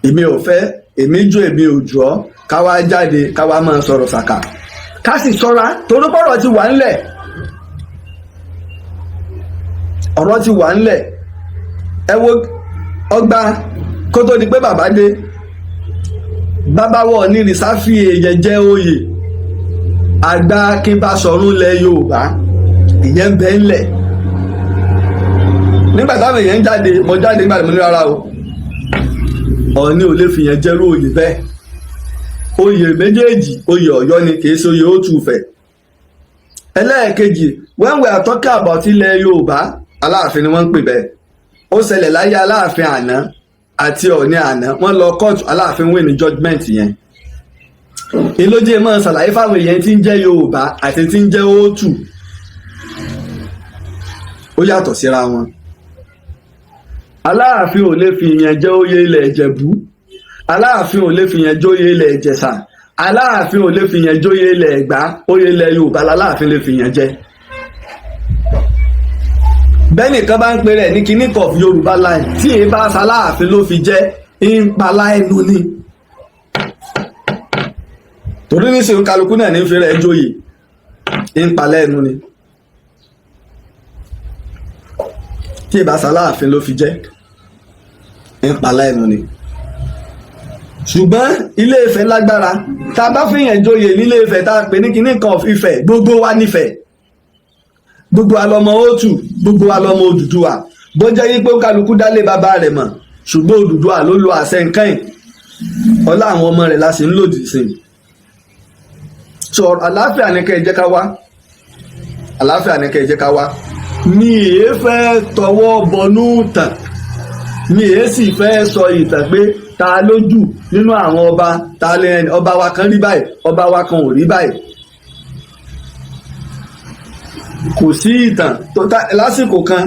Èmi ò fẹ́, èmi jó, èmi ò jọ́. Káwá jáde, káwá máa sọ̀rọ̀ sàkà, ká sì ṣọ́ra, torí pọ̀rọ̀ ti wà ńlẹ̀, ọ̀rọ̀ ti wà ńlẹ̀. Ẹ wo ọgbà kó tó di pé bàbá dé, bàbá wọ̀ ní rìsáfì èèyàn jẹ́ oyè àgbà kí n bá sọ̀rùn lẹ̀ Yorùbá, ìyẹn ń bẹ ńlẹ̀. Nígbà táwọn èèyàn ń jáde, mo jáde nígbà tí mo ní rárá o, Ọọ̀ni ò lè fi yẹn jẹ́rú oyè bẹ́ẹ̀. Oyè méjèèjì, oyè Ọ̀yọ́ ni, kì í ṣe oyè Òtù Ifẹ̀. Ẹlẹ́ẹ̀kejì, when we are talking about ilẹ̀ Yorùbá, Aláàfin ni wọ́n ń pè bẹ́ẹ̀. Ó ṣẹlẹ̀ láyé Aláàfin àná àti Ọọ̀ni àná, wọ́n lọ kóòtù, Aláàfin win ní judgement yẹn. Ìlójì máa ṣàlàyé fáwọn èèyàn tí ń jẹ́ Yorùbá àti tí ń jẹ́ Òtù, ó yàtọ̀ síra wọn. Aláàfin ò lè fi ìyẹn jẹ́ oyè ilẹ̀ Ìjẹ̀bú, Aláàfin ò lè fi ìyẹn jóyè ilẹ̀ Ìjẹ̀ṣà, Aláàfin ò lè fi ìyẹn jóyè ilẹ̀ Ẹ̀gbá. Oyè ilẹ̀ Yorùbá l'Aláàfin lè fi ìyẹn jẹ́. Bẹ́ẹ̀nìkan bá ń pè rẹ̀ ní kíní of Yorùbá line tí èyí bá ṣaláàfin ló fi jẹ́, ń palá ẹnu ni, torí nísìnyí kálukú náà ní fi rẹ̀ jóyè, ń palá ẹnu ni. Tí ìbá ṣaláàfin ló fi jẹ́, ń palá ẹnu ni. Ṣùgbọ́n Ilé Ifẹ̀ lágbára. Tá a bá fìyàn joyè nílé Ifẹ̀, tá a pè ní kíní kan of Ifẹ̀, gbogbo wa nífẹ̀ẹ́, gbogbo wa lọmọ Òtù, gbogbo wa lọmọ Odùduwà. Bó jẹ́ yí pé kálukú dálé bàbá rẹ̀ mọ̀, ṣùgbọ́n Odùduwà ló lo àṣẹ nǹkan yìí, ọlá àwọn ọmọ rẹ̀ la sì ń lòdì sí i. So àlàáfíà ní kẹ́ ẹ jẹ́ ká wá, àlàáfíà ní kẹ́ ẹ jẹ́ ká wá. Mi èé fẹ́ tọwọ́ bọnú tàn, mi èé sì fẹ́ sọ ìtàn pé ta lójú nínú àwọn ọba, ta lè ọba wa kan rí báyìí, ọba wa kan ò rí báyìí. Kò sí ìtàn tó ta lásìkò kan.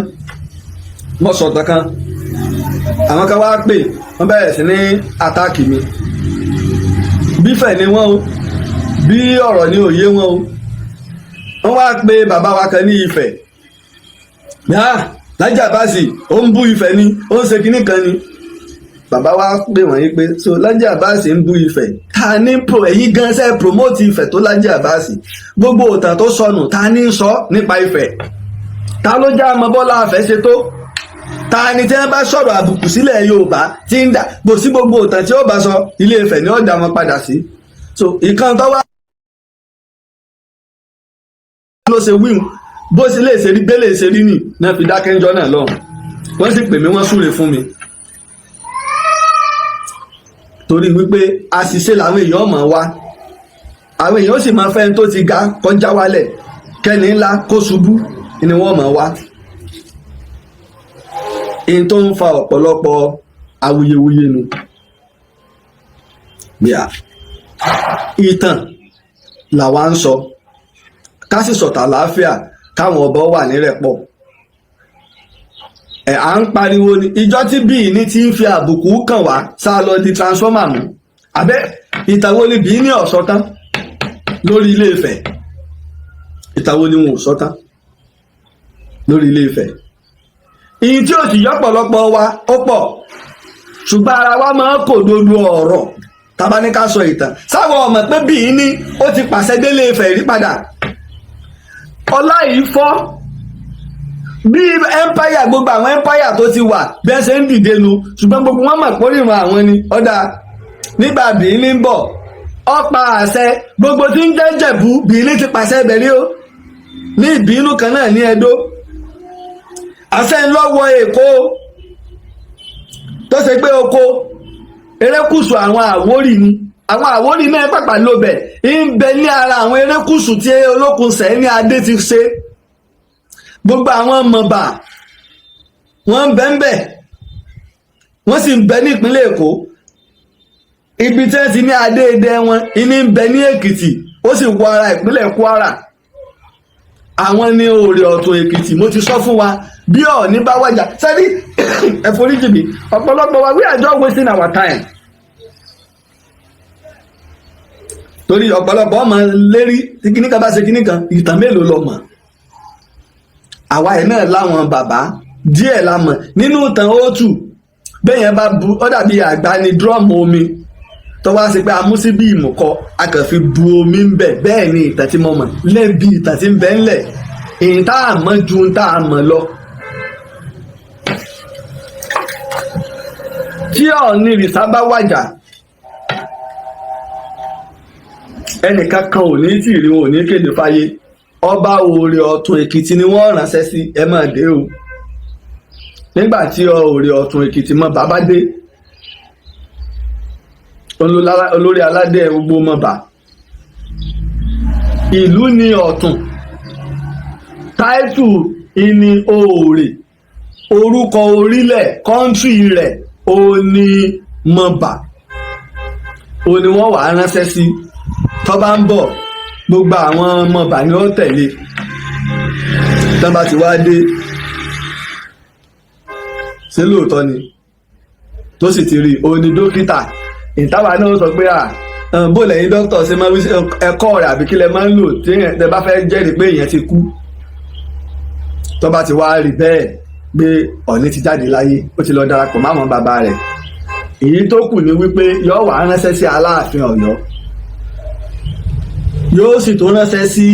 Mo sọ̀tàn kan, àwọn kan wá pè, wọ́n bẹ̀rẹ̀ sí ní attack mi. Bífẹ̀ ni wọ́n o, bí ọ̀rọ̀ ní òye wọn o. Wọ́n wá pe bàbá wa kan ní Ifẹ̀ yá, Lájí Àbáàsì ó ń bú Ifẹ̀ ni, ó ń ṣe kinní kan ni. Bàbá wa pè wọ́n yín pé so Lájí Àbáàsì ń bú Ifẹ̀, ta ní pro ẹ̀yin gan ṣe promote Ifẹ̀ tó Lájí Àbáàsì? Gbogbo òtàn tó sọnù, ta ní sọ nípa Ifẹ̀? Ta ló já ọmọ Bọ́lá Afẹ́ ṣe tó? Ta ni tí wọ́n bá sọ̀rọ̀ àbùkù sílẹ̀ Yorùbá tí ń dà kò sí? Gbogbo òtàn tí ó bá sọ, Ilé Ifẹ̀ ni ó dá wọn padà sí. So ìkan tó wá ló ṣe wíwùn, bó ṣe lè ṣe rí bẹ́lẹ̀ ṣe rí nì náà fi dákẹ́ńjọ́ náà lọ́hùn. Wọ́n sì pè mí, wọ́n súre fún mi, torí wípé àṣìṣe làwọn èèyàn mọ̀ wá. Àwọn èèyàn sì máa fẹ́ tó ti ga kọjá wálẹ̀, kẹ́ni ńlá kó ṣubú ni wọ́n mọ̀ wá. In tó ń fa ọ̀pọ̀lọpọ̀ awuyewuye nu bíà, ìtàn làwa ń sọ, ká sì sọ̀tà àlàáfíà, káwọn ọba wà nírẹ̀pọ̀. Ẹ̀ à ń pariwo ni ìjọ tí bíi ní ti ń fi àbùkù kàn wá sá lọ di transformer mú abẹ́. Ìtàn wo ni bíi ní ọ̀sọ́ tán lórí Ilé Ifẹ̀? Ìtàn wo ni wọn ò sọ tán lórí Ilé Ifẹ̀? Ìyìn tí ò sì yọ́pọ̀lọpọ̀ wa ó pọ̀, ṣùgbọ́n ara wa máa ń kò dodo ọ̀rọ̀. Tábà ní ká sọ ìtàn, sáwọn ọmọ pé bíi ní ó ti pàṣẹ délé Ifẹ̀ rí padà. Ọlá yìí fọ́ bí empire, gbogbo àwọn empire tó ti wà bí ẹ ṣe ń dìde nu, ṣùgbọ́n gbogbo wọn mọ̀ pé orírun àwọn ni ọ̀dà. Nígbà bíi ní ń bọ̀, ó pa àṣẹ gbogbo tí ń jẹ́ Jẹ̀bú, bíi ní ti pàṣẹ ibẹ̀ rí o. Ní ìbínú kan náà ní Ẹdó, àṣẹ ńlọ́wọ́ Èkó tó ṣe pé oko erékùṣù àwọn Àwórì ni. Àwọn Àwórì náà pàpà lóbẹ̀ ń bẹ ní ara àwọn erékùṣù tí Olókun sẹ́ ní adé ti ṣe. Gbogbo àwọn mọ̀bà wọ́n ń bẹ ń bẹ, wọ́n sì ń bẹ ní ìpínlẹ̀ Èkó. Ibi tí wọ́n ti ní adé idẹ wọn ìní ń bẹ ní Èkìtì, ó sì wọ ara ìpínlẹ̀ Kwara. Àwọn ní Òòrè Ọ̀tún Èkìtì. Mo ti sọ fún wa, bí Ọọ̀ni bá wájà sẹ́ni, ẹ foríjì mi, ọ̀pọ̀lọpọ̀ wa, we are just wasting our time, torí ọ̀pọ̀lọpọ̀ ọmọ lérí tí kíní kan bá ṣe kíní kan. Ìtàn mélòó lọ mọ̀? Àwa ẹ̀ náà láwọn bàbá díẹ̀ la mọ̀ nínú ìtàn òtù. Bẹ́ẹ̀ yẹn bá bu, ó dàbí àgbá ni drum omi tó wá sí pé amúsíbí ìmùkọ, a kàn fi bu omi ń bẹ̀. Bẹ́ẹ̀ ni ìtàn tí mo mọ̀ lẹ́bi ìtàn tí ń bẹ ńlẹ̀, èyí tá a mọ̀ ju tá a mọ̀ lọ. Tí Ọọ̀ni ìrìsà bá wàjà, ẹnìkan kan ò ní tì rí wọn, ò ní kéde fáyé. Ọba Òòrè Ọ̀tún Èkìtì ni wọ́n ránṣẹ́ sí, ẹ máa dé o. Nígbà tí Òòrè Ọ̀tún Èkìtì mọ bàbá dé, olórí aládé gbogbo mọba ìlú ní Ọ̀tún, táìtù ìní Òòrè, orúkọ orílẹ̀ country rẹ̀ ó ní mọba, ó ní wọ́n wàá ránṣẹ́ sí. Tó bá ń bọ̀, gbogbo àwọn mọba ni ó tẹ̀lé. Tán bá ti wá dé, ṣé lóòótọ́ ni? Tó sì ti rí ó ní dókítà ìtawà náà sọ pé, à bó lẹ́yìn dókítà ṣe máa wí ẹ̀kọ́ rẹ̀, àbí kí lẹ máa ń lò tí ẹ bá fẹ́ jẹ́rìí pé èèyàn ti kú? Tó bá ti wá rí bẹ́ẹ̀ pé Ọ̀ọ̀ni ti jáde láyé, ó ti lọ darapọ̀ máwọn bàbá rẹ̀, èyí tó kù ni wípé yóò wá ránṣẹ́ sí Aláàfin Ọ̀yọ́, yóò sì tó ránṣẹ́ sí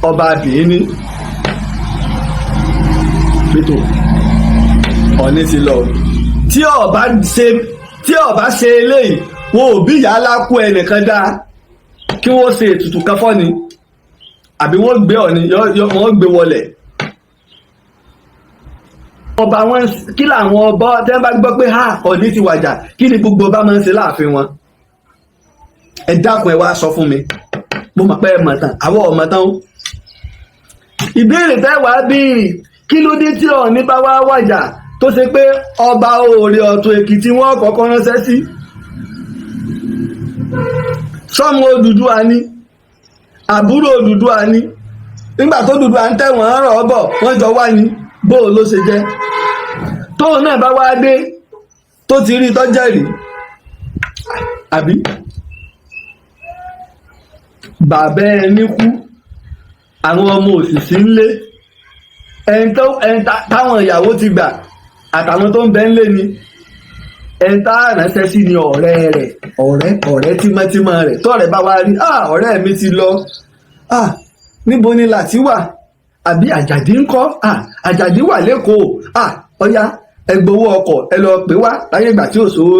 ọba Bìíní pétò, Ọ̀ọ̀ni ti lọ. Tí ọba ṣe eléyìí, wọn ò bí ìyá alákú ẹnìkan dá kí wọ́n ṣe ètùtù kan fọ́ni, àbí wọ́n gbé Ọ̀ọ̀ni, wọ́n gbé wọlẹ̀ ọba wọn. Kí làwọn ọba tẹ́ bá gbọ́ pé ha, Ọ̀ọ̀ni ti wàjà, kí ni gbogbo ọba máa ń ṣe láàfin wọn? Ẹ dákun, ẹ wá sọ fún mi. Mo mọ̀ pé ẹ mọ̀ tán, àwọn ọmọ tán o. Ìbéèrè tẹ́ wàá béèrè, kí ló dé tí Ọ̀ọ̀ni bá wá wàjà tó ṣe pé ọba Òòrè Ọ̀tún Èkìtì wọn kọ́kọ́ ránṣẹ́ sí? Sọ́mọ Odùduwà ni, àbúrò Odùduwà ni. Nígbà tó Odùduwà ń tẹ̀wọ̀n rọ̀ ọ́ bọ̀, wọ́n jọ wá ní bóò ló ṣe jẹ́. Tóun náà bá wá dé, tó ti rí tọ́jẹ̀rì, àbí bàbá ẹni kú, àwọn ọmọ òṣìṣì ńlé, ẹni táwọn ìyàwó ti gbà àtàwọn tó ń bẹ ńlé ni, ẹni tá ránṣẹ́ sí ni ọ̀rẹ́ rẹ̀, ọ̀rẹ́ tímọ́tímọ́ rẹ̀. Tọ́rẹ́ bá wá rí, ah, ọ̀rẹ́ mi ti lọ, ah, níbo ni Láti wà? Àbí Àjàdí ńkọ́? Ah, Àjàdí wà lẹ́kọ̀ọ́. Ah, ọ̀yá, ẹ gbowó ọkọ̀, ẹ lọ pè wá. Láyé ìgbà tí ò sówó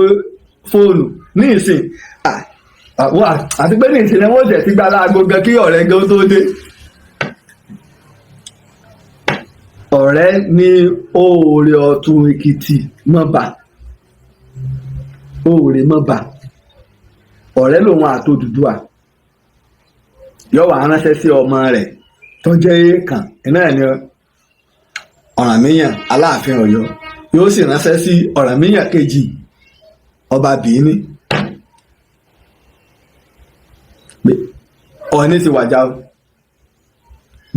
fóònù ní ìsìn àti pé ní ìsìn wọ́n jẹ̀ sí gba aláàgó gan kí ọ̀rẹ́ gan tó dé. Ọ̀rẹ́ ní Òòrè Ọ̀tún Èkìtì mọ̀bà, Òòrè mọ̀bà, ọ̀rẹ́ lòun àtòdùdùà. Yóò wá ránṣẹ́ sí ọmọ rẹ̀ tó jẹ́ èèkàn iná ẹ̀ ní Ọ̀rànmíyàn, Aláàfin Ọ̀yọ́. Yóò sì ránṣẹ́ sí Ọ̀rànmíyàn kejì, ọba Bìíní, pé Ọọ̀ni ti wàjà o,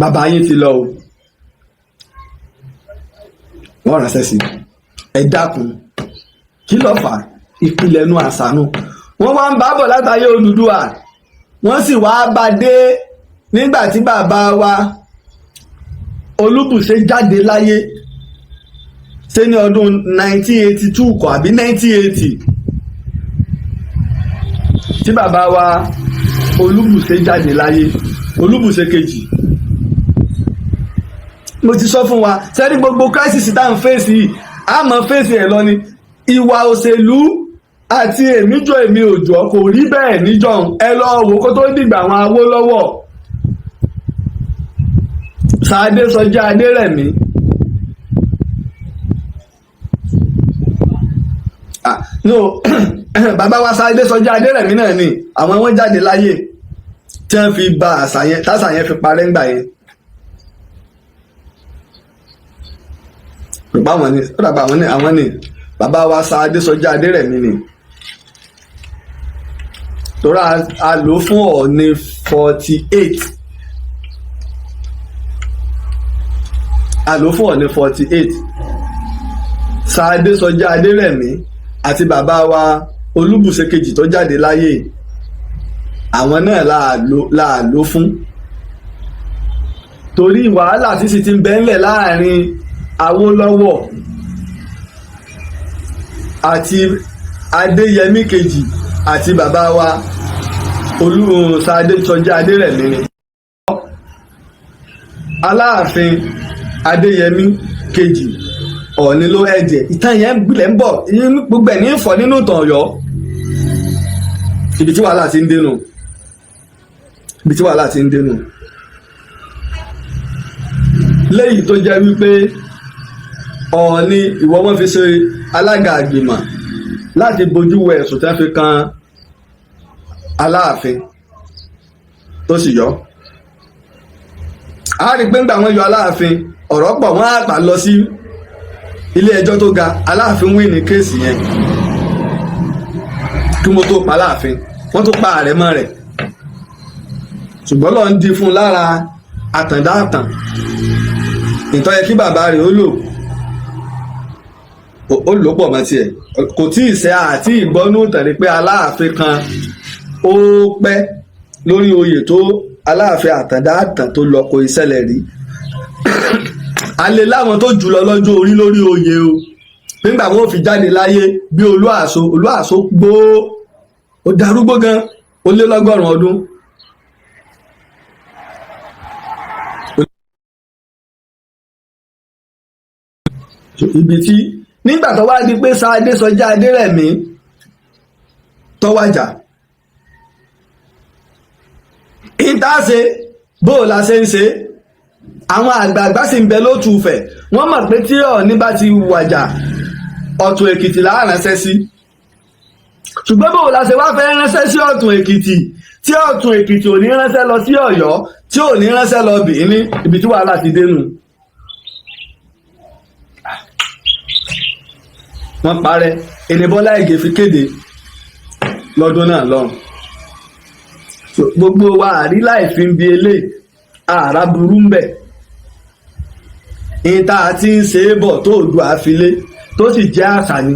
bàbá yín ti lọ o. Wọ́n ránṣẹ́ sí. Ẹ dákun, kí ló fà á? Ìpìlẹ̀ nu àṣà nu. Wọ́n wá ń bá bọ̀ látàyè Odùduwà, wọ́n sì wá bá dé nígbà tí bàbá wa Olúbùṣe jáde láyé, ṣé ní ọdún 1982 kọ́ àbí 1980 tí bàbá wa Olúbùṣe jáde láyé, Olúbùṣe kejì. Mo ti sọ fún wa sẹ́ni, gbogbo crisis tá à ń fèsì yìí, a mọ̀ fèsì ẹ̀ lọ ni. Ìwà òṣèlú àti èmi jọ èmi òjò kò rí bẹ́ẹ̀ níjọ́un. Ẹ lọ wò kó tó dìgbà àwọn Awólọ́wọ̀, Sàdé Sọjí Adérẹ̀mí. Ah, no, bàbá wa Sàdé Sọjí Adérẹ̀mí náà ni àwọn wọn jáde láyé tí wọ́n fi ba àṣà yẹn, tàṣà yẹn fi parẹ́ ńgbà yẹn. Bàbá wọn ni ó dàgbà, àwọn ni bàbá wa Sàdé Sọjí Adérẹ̀mí ni, torí a lò fún Ọọ̀ni 48. A lò fún Ọọ̀ni 48. Sir Adésọjí Adérẹ̀mí àti bàbá wa Olúbùṣe kejì tó jáde láyé, àwọn náà la lò fún, torí wàhálà tí sì ti ń bẹ ńlẹ̀ láàrin Awólọ́wọ̀ àti Adéyẹmí kejì àti bàbá wa olú Sir Adésọjí Adérẹ̀mí ni. Aláàfin Adéyẹmí kejì, Ọ̀ọ̀ni ló ẹ̀jẹ̀ ìtàn yẹn gbilẹ̀ ń bọ̀. Gbogbo ẹ̀ ní fọ́ nínú ìtàn Ọ̀yọ́. Ibi tí wàhálà ti ń dénú, ibi tí wàhálà ti ń dénú léyìí tó jẹ́ wípé Ọ̀ọ̀ni ìwọ wọn fi ṣe alága àgbìmọ̀ láti bójú wo ẹ̀sùn tí wọ́n fi kan Aláàfin tó sì yọ. A rí i pé ńgbà wọ́n yọ Aláàfin, ọ̀rọ̀ pọ̀, wọ́n á pa lọ sí ilé ẹjọ́ tó ga. Aláàfin win ní case yẹn. Kí wọ́n tó pa Aláàfin, wọ́n tó pa àrẹ̀mọ rẹ̀, ṣùgbọ́n lọ́n ń di fún un lára àtàndá àtàn ìtọ́ yẹ kí bàbá rẹ̀ ó lò, ó lò pọ̀ mọ́ tiẹ̀. Kò tí ì sẹ́ àti ìgbọ́nú ìtàn ni pé Aláàfin kan ó pẹ́ lórí oyè tó Aláàfin Àtàndá Àtàn tó lọ. Kò ìṣẹ̀lẹ̀ rí. Alẹ́ láwọn tó jù lọ lọ́jọ́ orí lórí oyè o, nígbà wọn ò fi jáde láyé bí Olúàṣọ. Olúàṣọ gbó, ó darúgbó gan, ó lé lọ́gọ́rùn-ún ọdún. Ibi tí nígbà tó wá di pé Sir Adésọjí Adérẹ̀mí tó wàjà ìtaṣe, bó o la ṣe ń ṣe, àwọn àgbààgbà sì ń bẹ lótùúfẹ̀. Wọ́n mọ̀ pé tí Ọọ̀ni bá ti wàjà, Ọ̀tún Èkìtì là á ránṣẹ́ sí. Ṣùgbọ́n bó o la ṣe wá fẹ́ ránṣẹ́ sí Ọ̀tún Èkìtì tí Ọ̀tún Èkìtì ò ní ránṣẹ́ lọ sí Ọ̀yọ́, tí ò ní ránṣẹ́ lọ Bìíní? Ibi tí wàhálà ti dénú. Wọ́n parẹ́ ẹni Bọ́lá Ìgè fi kéde lọ́dún náà lọ́hùn. Gbogbo wa àrí láì fi ń bi eléyìí, àrà burú ń bẹ̀ ìta àti ń ṣe é bọ̀ tó òdu àfilé tó sì jẹ́ àṣà ni,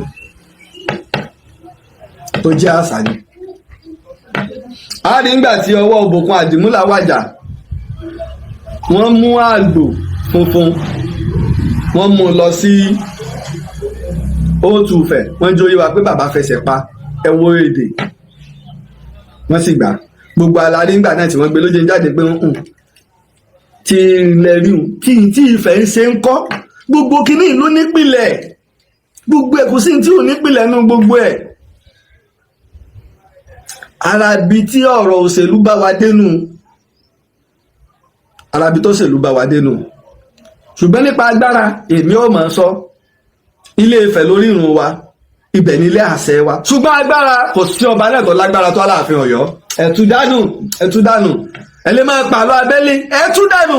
tó jẹ́ àṣà ni. A rí nígbà tí ọwọ́ Òbòkun Àdìmúlà wàjà, wọ́n mú àgbò funfun, wọ́n mú un lọ sí Òtùfẹ̀, wọ́n jó yé wa pé bàbá fẹsẹ̀ pa. Ẹ wo èdè, wọ́n sì gbà. Gbogbo alárí ńgbà náà tí wọ́n gbé lójú jáde pé ń tí ilẹ̀ rí tí tí ìfẹ́ ń ṣe ń kọ́. Gbogbo kínní ìlú nípìnlẹ̀, gbogbo ẹ̀, kò sí tí ò nípìnlẹ̀ nú gbogbo ẹ̀. Ara bi tí ọ̀rọ̀ òṣèlú bá wa dénú, ara bi tó ṣèlú bá wa dénú. Ṣùgbọ́n nípa agbára, èmi ò mọ̀ sọ, Ilé Ifẹ̀ lórí ìrun wa, ibẹ̀ nílé àṣẹ wa. Ṣùgbọ́n agbára, kò sí ọba náà tó lágbára tó Aláàfin Ọ̀yọ́. Ẹ̀tú dànù, ẹ̀tú dànù. Ẹ lè máa pààlọ́ abẹ́lé, ẹ̀tú dànù.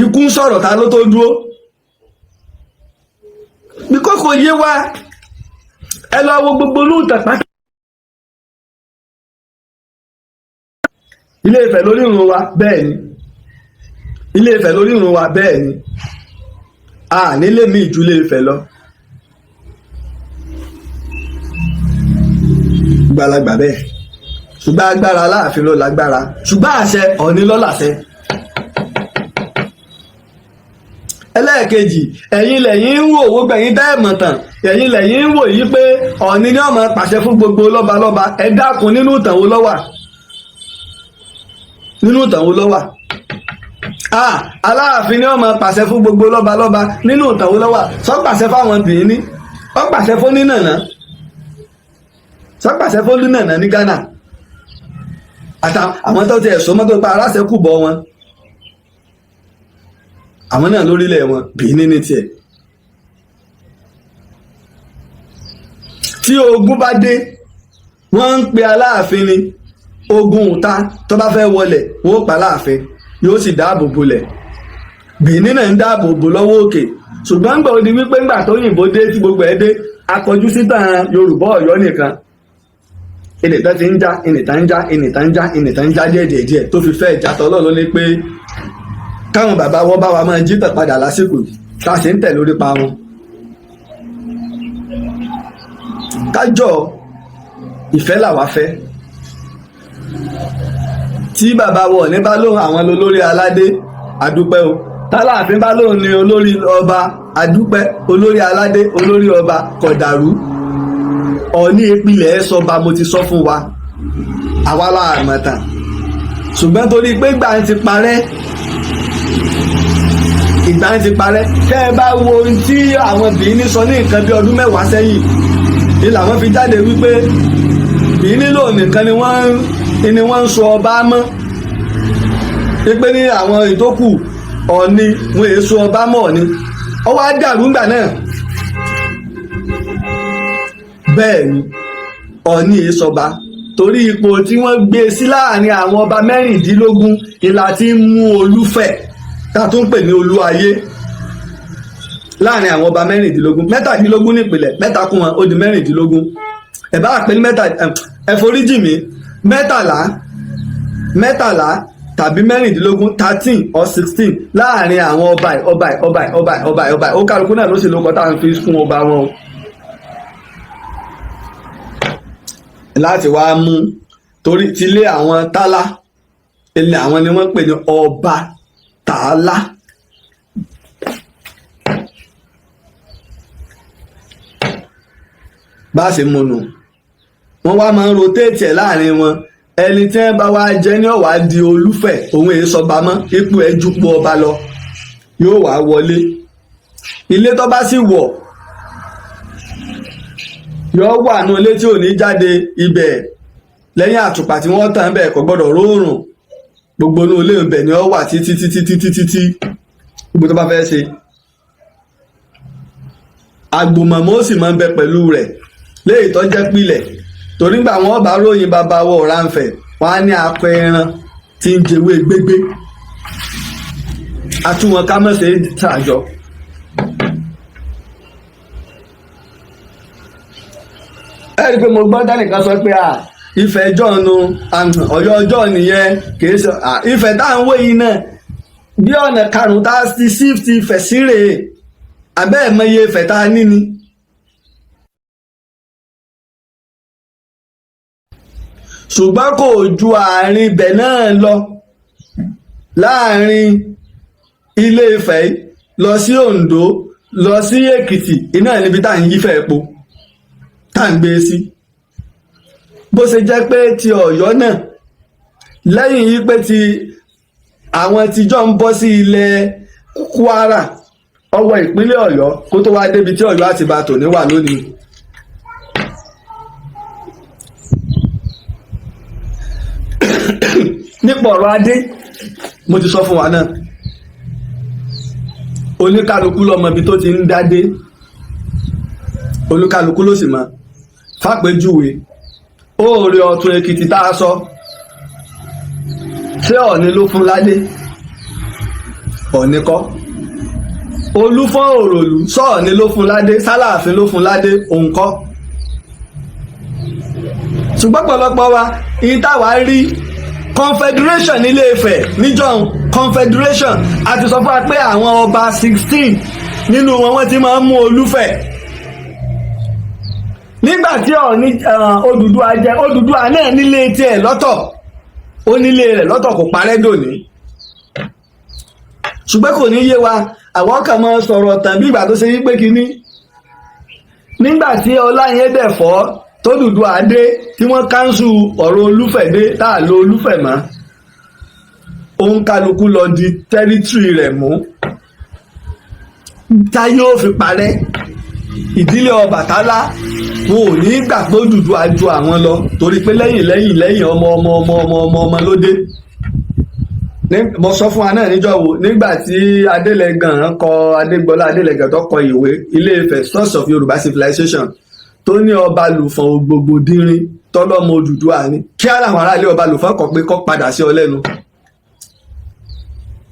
Ikú ń sọ̀rọ̀, ta ló tó dúró bí kòkò yé wa? Ẹ lọ wo gbogbo olóòtà pátá. Ilé Ifẹ̀ lórí ìrun wa, bẹ́ẹ̀ ni. Ilé Ifẹ̀ lórí ìrun wa, bẹ́ẹ̀ ni. A nílé mi ìjú Ilé Ifẹ̀ lọ. Gbalagbà bẹ́ẹ̀. Ṣùgbọ́n agbára, Aláàfin ló lágbára, ṣùgbọ́n àṣẹ, Ọ̀ọ̀ni ló láṣẹ. Ẹlẹ́ẹ̀kejì, ẹ̀yin lẹ́yìn ń wò, gbogbo ẹ̀yin dá ẹ̀mọ̀ tàn, ẹ̀yin lẹ́yìn ń wò yí pé Ọ̀ọ̀ni ni ó máa pàṣẹ fún gbogbo lọ́balọ́ba. Ẹ dákun, nínú ìtàn wo ló wà? Nínú ìtàn wo ló wà? Aláàfin ni ó máa pàṣẹ fún gbogbo lọ́balọ́ba, nínú ìtàn wo ló wà? Sọ pàṣẹ fáwọn Bìíní, ó pàṣẹ fún nínàná, sọ pàṣẹ fún nínàná ní Ghana àtàwọn tó ti ẹ̀sọ́ mọ́tò pa aláṣẹ kù bọ́ wọn, àwọn náà lórílẹ̀ wọn. Bìíní ní tiẹ̀. Tí ogun bá dé, wọ́n ń pe Aláàfin ni. Ogun ìta tó bá fẹ́ wọlẹ̀, wọ́n ó pa Aláàfin, yóò sì dáàbò bolẹ̀. Bìíní náà ń dáàbò bò lọ́wọ́ òkè. Ṣùgbọ́n ń gbọ́ di wípé ńgbà tó yìnbó dé, tí gbogbo ẹ̀ dé, akọjú sítan Yorùbá Ọ̀yọ́ nìkan, ìnìtàn ti ń já, ìnìtàn ń já, ìnìtàn ń já, ìnìtàn ń já díẹ̀ díẹ̀ díẹ̀ tó fi fẹ́ ìjà tọ́lọ́ ló ní pé Káwọn bàbá wọn bá wa máa jí tàn padà lásìkò yìí, tá a sì ń tẹ̀ lórí pa wọn. Kájọ ìfẹ́ làwa fẹ́. Tí bàbá wọn ní bá lóhùn àwọn olórí aládé, àdúpẹ́ o. Tálàfin bá lóhùn ní olórí ọba, àdúpẹ́. Olórí aládé, olórí ọba kò dàrú. Ọ̀ní ìpìlẹ̀ sọba, mo ti sọ fún wa, àwa la àmọ̀tàn. Ṣùgbọ́n torí pé gbà ń ti parẹ́, ìgbà ń ti parẹ́. Tẹ́ ẹ bá wo ohun tí àwọn Bìíní sọ ní nǹkan bí ọdún 10 sẹ́yìn ni làwọn fi jáde wípé Bìíní lò nìkan ni wọ́n ń sọ ọba mọ́, pé ní àwọn ìtókù Ọ̀ọ̀ni wọn èso ọba mọ́ Ọ̀ọ̀ni. Ọwọ́ á dàrú ńgbà náà. Bẹ́ẹ̀ ni Ọ̀ọ̀ni èsọba, torí ipò tí wọ́n gbé sí láàrin àwọn ọba 16 ìlà tí ń mú Olúfẹ̀, tá a tún pè ní Olúayé, láàrin àwọn ọba 16, 17 nípìnlẹ̀, mẹ́ta kún wọn, ó di 16. Ẹ̀ bá pè ní mẹ́ta, ẹ foríjì mí, 13, 13 tàbí 16, 13 or 16, láàrin àwọn ọba ẹ̀, ọba ẹ̀, ọba ẹ̀, ọba ẹ̀, ọba ẹ̀, ọba ẹ̀. Ó kálukú náà ló sì lóko tá à ń fi fún ọba wọn o. Láti wá mú torí tilé àwọn tálá ilé àwọn ni wọ́n pè ní ọba tààlà. Bá a ṣe mú nù, wọ́n wá máa ń rotéètì ẹ̀ láàrin wọn. Ẹni tí wọ́n bá wá jẹ́ ní ọ̀wá di Olúfẹ̀, òun èé sọba mọ́, ipò ẹ̀ jupò ọba lọ, yóò wá wọlé. Ilé tó bá sì wọ̀, yóò wà nù ilé tí ò ní jáde ibẹ̀ lẹ́yìn àtùpà tí wọ́n tàn bẹ́ẹ̀, kò gbọ́dọ̀ róòrùn. Gbogbo inú ilé ibẹ̀ ni ó wà títí títí títí títí gbogbo tó bá fẹ́ ṣe. Àgbòmọ̀mọ́ ó sì máa ń bẹ pẹ̀lú rẹ̀ léyìí tó jẹ́ pilẹ̀, torí gbà wọ́n bá ròyìn bàbá wọ Ọ̀rànfẹ̀, wọ́n á ní akọ ẹran tí ń jẹwé gbégbé àtúwọ̀n ká mọ̀ sí ṣàjọ. Ẹ rí i pé mo gbọ́ dánìkan sọ pé Ifẹ̀ ẹjọ́ nu Ọ̀yọ́ ọjọ́ nìyẹn, kì í ṣe Ifẹ̀ tá à ń wé yìí náà. Bí ọ̀nà karùn-ún tá a ti shift Ifẹ̀ sí rèé, àbẹ́ ẹ̀ mọye Ifẹ̀ tá a ní ni. Ṣùgbọ́n kò ju àárín ibẹ̀ náà lọ, láàrin Ilé Ifẹ̀ lọ sí Oǹdó lọ sí Èkìtì, iná níbi tá à ń yífẹ̀ epo tá à ń gbé sí. Bó ṣe jẹ́ pé ti Ọ̀yọ́ náà lẹ́yìn yí pé ti àwọn tíjọ́ ń bọ́ sí ilẹ̀ Kwara, ọwọ́ ìpínlẹ̀ Ọ̀yọ́, kó tó wá débi tí Ọ̀yọ́ àti Ìbà tòní wà lónìí. Nípa ọ̀rọ̀ adé, mo ti sọ fún wa náà, oníkálukú ló mọ ibi tó ti ń dádé, oníkálukú ló sì mọ. Fàpèjúwe oore Ọ̀tún Èkìtì tá a sọ, ṣé Ọ̀ọ̀ni ló fún ládé? Ọ̀ọ̀ni kọ́. Olúfọ́n Òròlù, sọ́ọ̀ni ló fún ládé? Sálàáfin ló fún ládé? Òun kọ́. Ṣùgbọ́n pọ̀lọpọ̀ wa, ìyí táwa rí confederation nílé Ifẹ̀ níjọ́un, confederation, a ti sọ fún wa pé àwọn ọba 16 nínú wọn, wọ́n ti máa ń mú Olúfẹ̀. Nígbà tí Ọọ̀ni Odùduwà jẹ, Odùduwà náà nílé tiẹ̀ lọ́tọ̀, ó nílé rẹ̀ lọ́tọ̀, kò parẹ́ dòní. Ṣùgbọ́n kò ní yé wa, àwọn kan máa sọ̀rọ̀ tàn bí ìgbà tó ṣe yí pé kínní. Nígbà tí ọlá yẹn dẹ̀ fọ́, t'Odùduwà dé, tí wọ́n káńsù ọ̀rọ̀ Olúfẹ̀ dé, tá a lo Olúfẹ̀ mọ́, òun kálukú lọ di tẹ́rítírì rẹ̀ mú tá yóò fi parẹ́. Ìdílé Ọbàtálá wọn ò ní gbà pé Odùduwà ju àwọn lọ, torí pé lẹ́yìn lẹ́yìn lẹ́yìn ọmọ ọmọ ọmọ ọmọ ọmọ ọmọ ló dé. Mo sọ fún wa náà níjọ́ wo, nígbà tí Adélẹ́gàn kọ, Adégbọlá Adélẹ́gàn tó kọ ìwé Ilé Ifẹ̀, Source of Yorùbá Civilization, tó ní ọba Lùfọ̀n Ògbògbòdìrín tọ́lọ́mọ Odùduwà ni, kí á làwọn aráàlú ọba Lùfọ̀n kọ pé kọ́ padà sí ọ lẹ́nu.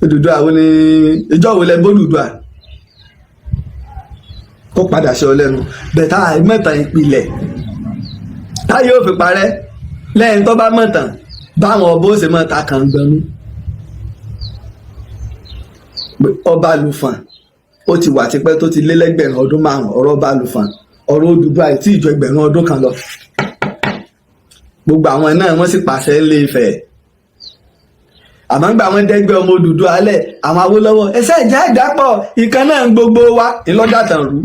Odùduwà wo ni? Ìjọ wo lẹ bÓdùduwà kó padà sí ọ lẹ́nu? Bẹ̀tà mẹ́ta ìpìlẹ̀ táyé ò fi parẹ́, lẹ́yìn tó bá mọ̀tàn báwọn ọbọ̀ ó sì mọ̀ ta kàngbọ̀nú. Pé Ọba Lùfọ̀n ó ti wà tipẹ́, tó ti lé lẹ́gbẹ̀rún ọdún 5. Ọ̀rọ̀ Ọba Lùfọ̀n, ọ̀rọ̀ Odùduwà tí ìjọ 1000 ọdún lọ. Gbogbo àwọn náà, wọ́n sì pàṣẹ ńlé Ifẹ̀. Àmọ́ ńgbà wọ́n dẹ́gbẹ́ ọmọ Odùduwà alẹ̀, àwọn Awólọ́wọ̀ ẹsẹ̀ ìjà ìdápọ̀ ìkan náà ń gbogbo wa ńlọ́dàtàn rú.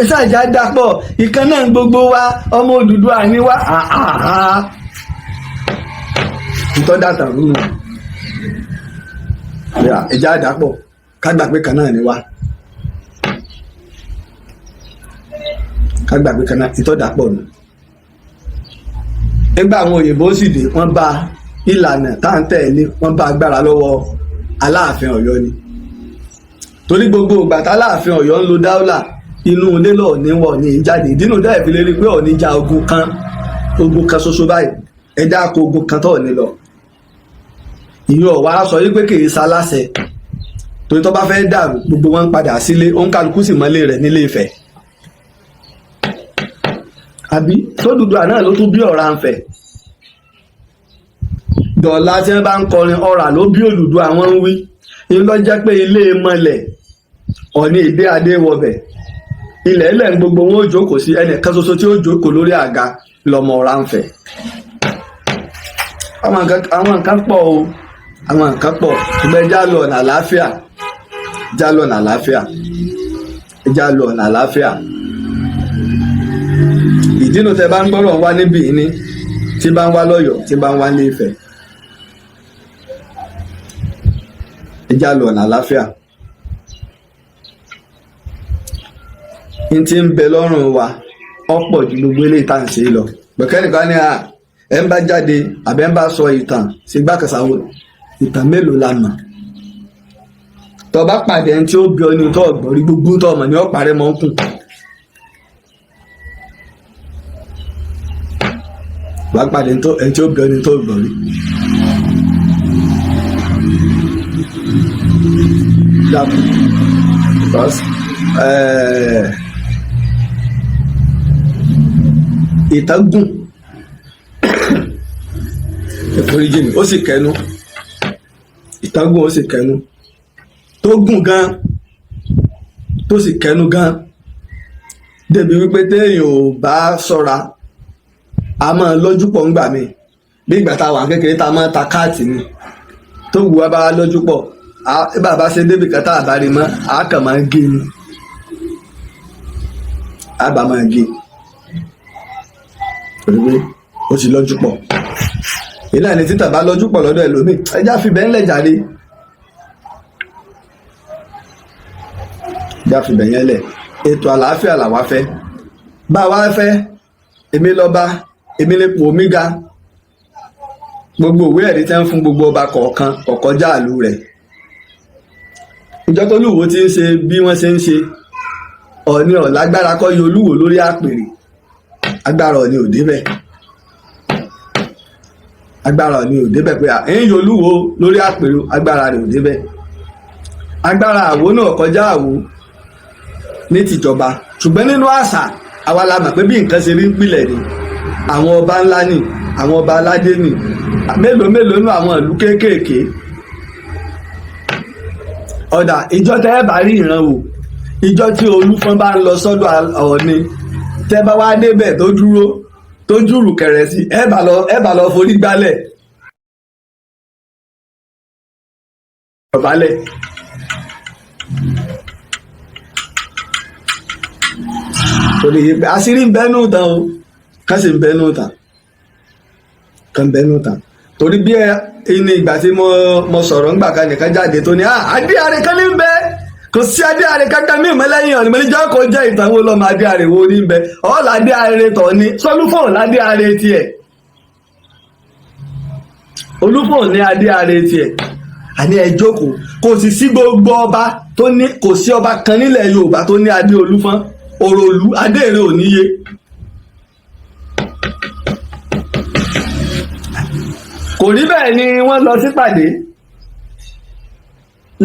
Ẹsẹ̀ ìjà ìdápọ̀ ìkan náà ń gbogbo wa, ọmọ Odùduwà ni wá, ńtọ́dàtàn rú nù. Ìjà ìdápọ̀, ká gbà pé kan náà ni wá, ká gbà pé kan náà ìtọ́dàpọ̀ nù. Nígbà àwọn òyìnbó sì dé, wọ́n bá ìlànà tá à ń tẹ̀lé, wọ́n bá agbára lọ́wọ́ Aláàfin Ọ̀yọ́ ni, torí gbogbo ìgbà táláàfin Ọ̀yọ́ ń lo dáúlà, inú ilé lọ́ọ̀ ní wọ̀ ní jáde. Ìdínú dẹ́ẹ̀ fi lè rí pé Ọ̀ọ̀ni ja ogun kan, ogun kan ṣoṣo báyìí. Ẹ̀dá kó ogun kan tó ní lọ. Ìyẹn ọ̀wá sọ wípé kì í ṣaláṣẹ, torí tó bá fẹ́ dàrú, gbogbo wọn ń padà sílé, òǹkàlùkù sì mọ́lé rẹ̀ nílé Ifẹ̀. Àbí t'Odùduwà náà ló tún bí Ọ̀rànfẹ̀ dọ̀la tí wọ́n bá ń kọrin ọ̀rà ló bí Odùduwà, wọ́n ń wí ń lọ jẹ́ pé ilé mọ́lẹ̀ Ọ̀ní ìdé adé wọbẹ̀ ilẹ̀ ilẹ̀ ń gbogbo wọn ó jókòó sí. Ẹnìkan ṣoṣo tí ó jókòó lórí àga lọmọ Ọ̀rànfẹ̀. Àwọn nǹkan pọ̀ o, àwọn nǹkan pọ̀, ṣùgbọ́n ẹ já lọ ọ̀nà àlàáfíà, já lọ ọ̀nà àlàáfíà, já lọ ọ̀nà àlàáfíà. Ìdínú tẹ bá ń gbọ́rọ̀ wá níbí ní tí bá ń wá lọ́yọ̀ọ́, tí bá ń wá ní Ifẹ̀, ẹ já lọ ọ̀nà àlàáfíà. N ti ń bẹ lọ́rùn wa ọ̀pọ̀ ju gbogbo eléyìí tá à ń ṣe lọ. Pẹ̀kẹ́ nìkan ní à ẹ̀ ń bá jáde àbẹ́ ń bá sọ ìtàn sí gbàkànṣáwò. Ìtàn mélòó la mọ̀? Tó bá pàdé ẹni tí ó bí ọ ní tó ọ̀gbọ́n rí, gbogbo tó ọmọ ní ọ̀parẹ́ mọ́ ń kùn. Wà á pàdé ẹni tí ó bí ọ ní tó ọ̀gbọ́n rí. Dàpọ̀ because ìtàn gùn, ìforíjì mi, ó sì kẹnu. Ìtàn gùn, ó sì kẹnu, tó gùn gan, tó sì kẹnu gan, débi wípé téèyàn ò bá ṣọ́ra, a máa lọ́jú pọ̀ ńgbà mi. Bí ìgbà tá a wà kékeré, tá a máa ta káàtì ni, tó wù wá bá lọ́jú pọ̀, bàbá ṣe débi kan tá a bá rí mọ́, a kàn máa gé ni, a bá máa gé torí pé ó ti lọ́jú pọ̀. Ìlànà títà bá lọ́jú pọ̀ lọ́dọ̀ ẹlòmíì, ẹjá fi bẹ́ẹ̀ ńlẹ̀ jáde, ẹjá fi bẹ́ẹ̀ yẹn lẹ̀. Ètò àlàáfíà làwa fẹ́, bá a wá fẹ́. Èmi lọ́ba, èmi lè pò mí ga. Gbogbo òwe ẹ̀rí tẹ́ ń fún gbogbo ọba kọ̀ọ̀kan kọ̀kọ́jà ìlú rẹ̀. Ìjọ tó lúwo ti ń ṣe bí wọ́n ṣe ń ṣe, Ọ̀ọ̀ni ọ̀lágbára kọ́ yọ Olúwo lórí àpèrè. Agbára Ọ̀ọ̀ni ò débẹ̀, agbára Ọ̀ọ̀ni ò débẹ̀ pé à ń yọ Olúwo lórí àpèrè, agbára rẹ̀ ò débẹ̀. Agbára àwo náà kọjá àwo ní tìjọba, ṣùgbọ́n nínú àṣà, àwa la mọ̀ pé bí nǹkan ṣe rí ń pilẹ̀ ni. Àwọn ọba ńlá ni, àwọn ọba aládé ni, mélòó mélòó nínú àwọn ìlú kéékèèké. Ọ̀dà ìjọ tẹ́ ẹ bá rí ìran wò, ìjọ tí Olúfọ́n bá ń lọ sọ́dọ̀ Ọ̀ọ̀ni, tẹ́ bá wá débẹ̀ tó dúró, tó jùrù kẹ̀rẹ̀ sí, ẹ bá lọ forí gbálẹ̀ ọ̀bálẹ̀. Torí àṣírí ń bẹ́nu tán o, kán sì ń bẹ́nu tán, kán bẹ́nu tán. Torí bí ẹ ní ìgbà tí mo sọ̀rọ̀ ńgbà kan, nìkan jáde tó ní adé àrè kan ní bẹ, kò sí adé àrè kankan mí ìmọ̀ lẹ́yìn ọ̀nì. Mo ní jọ́ kó jẹ́ ìtàn wo lọ́mọ adé àrè wo ní bẹ ọ̀ọ́lá adé àrè tọ̀ ni sọlúfọ̀n ládé àrè tiẹ̀, Olúfọ̀n ní adé àrè tiẹ̀. Àní ẹ jókòó, kò sì sí gbogbo ọba tó ní, kò sí ọba kan nílẹ̀ Yorùbá tó ní adé Olúfọ́n. Òròlú adé èrè ò níye. Kò rí bẹ́ẹ̀ ni wọ́n lọ sípàdé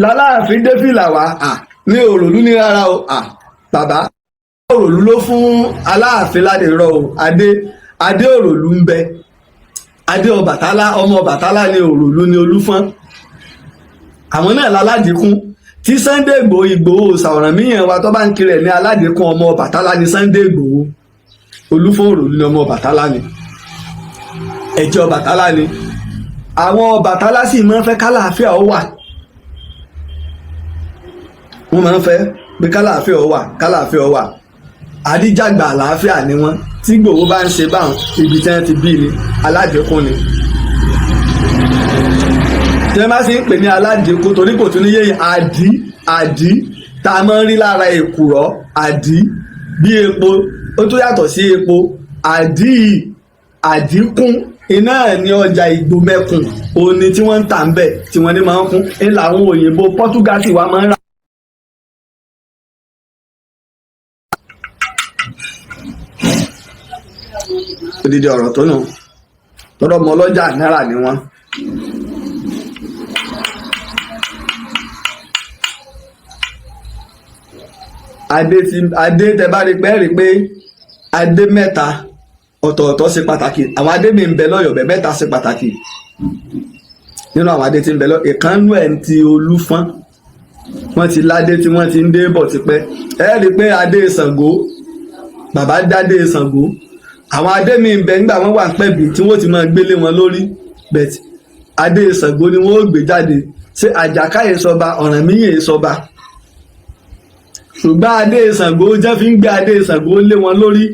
lálàáfin dé fìlà wá ní òròlú ní rárá o, bàbá òròlú ló fún Aláàfin ládé rọ o. Adé òròlú ń bẹ, adé Ọbàtálá, ọmọ Ọbàtálá ní òròlú ní Olúfọ́n. Àwọn náà láládìkún tí Sunday Igboho. Ìgbòho Ọ̀rànmíyàn wa tó bá ń kiri ẹ̀ ní aládìkún ọmọ Ọbàtálá ni Sunday Igboho. Olúfọ̀n Òròlú ni ọmọ Ọbàtálá ni, ẹ̀jẹ̀ Ọbàtálá ni. Àwọn Ọbàtálá sì máa ń fẹ́ kálàáfíà ó wà. Wọ́n máa ń fẹ́ pé kálàáfíà ó wà, kálàáfíà ó wà. Àdíjàgbà àlàáfíà ni wọ́n. Tí Ìgbòho bá ń ṣe báwọn, ibi tí wọ́n ti bí ni, aládìkún ni. Tí wọ́n bá sì ń pè ní aládìkún, torí kò tún ní yéyìn àdí àdí tá a máa ń rí lára èkùrọ́, àdí bí epo, ó tún yàtọ̀ sí epo. Àdí àdíkún iná ní ọjà Ìgbòmẹ̀kùn òní tí wọ́n ń tà ń bẹ̀, tí wọ́n ní máa ń kún ń làwọn òyìnbó Pọ́túgásì wa máa ń rà. Odidi ọ̀rọ̀ tó nù tọ́rọ ọmọ ọlọ́jà náírà ni wọ́n. Adé tí adé tẹ bá rí pé rí pé adé mẹ́ta ọ̀tọ̀ọ̀tọ̀ ṣe pàtàkì. Àwọn adé mi ń bẹ lọ́yọ̀ọ́ bẹ̀, mẹ́ta ṣe pàtàkì nínú àwọn adé tí ń bẹ lọ. Ìkànnú ẹ̀ ń ti Olúfọ́n, wọ́n ti ládé tí wọ́n ti ń dé bọ̀ tipẹ́. Ẹ rí i pé adé Ṣàngó, bàbá dádé Ṣàngó. Àwọn adé mi ń bẹ nígbà wọ́n wà ń pẹ̀bí tí wọ́n ti máa gbélé wọn lórí bẹ̀t, adé Ṣàngó ni wọ́n ó gbé jáde. Ṣé Àjàkáyé sọba, Ọ̀rànmíyàn sọba, ṣùgbọ́n adé Ṣàngó jẹ́ fi ń gbé adé Ṣàngó lé wọn lórí.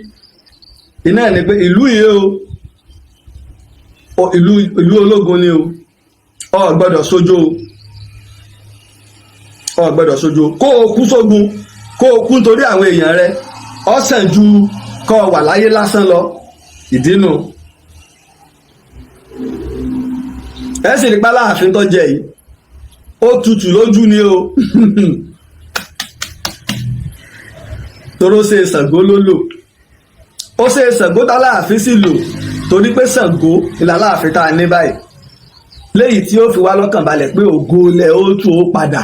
Iná ni pé ìlú yìí o, ìlú ológun ni o, ọ gbọ́dọ̀ sójó o, ọ gbọ́dọ̀ sójó. Kó o kú sógun, kó o kú nítorí àwọn èèyàn rẹ, ọ sàn ju kó o wà láyé lásán lọ. Ìdínú ẹ sì rí pálá ààfin tó jẹ yìí, ó tutù lójú ni o, toró ṣe Ṣàngó ló lò, ó ṣe Ṣàngó táláàfin sì lò, torí pé Ṣàngó ìlàláàfin tá a ní báyìí, léyìí tí ó fi wá lọ́kàn balẹ̀ pé ògo ilẹ̀ ó tù ó padà,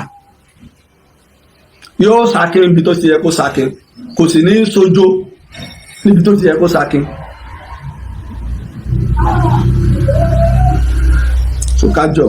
yóò sakin níbi tó ti yẹ kó sakin, kò sì ní sójó níbi tó ti yẹ kó sakin. Sòkájọ.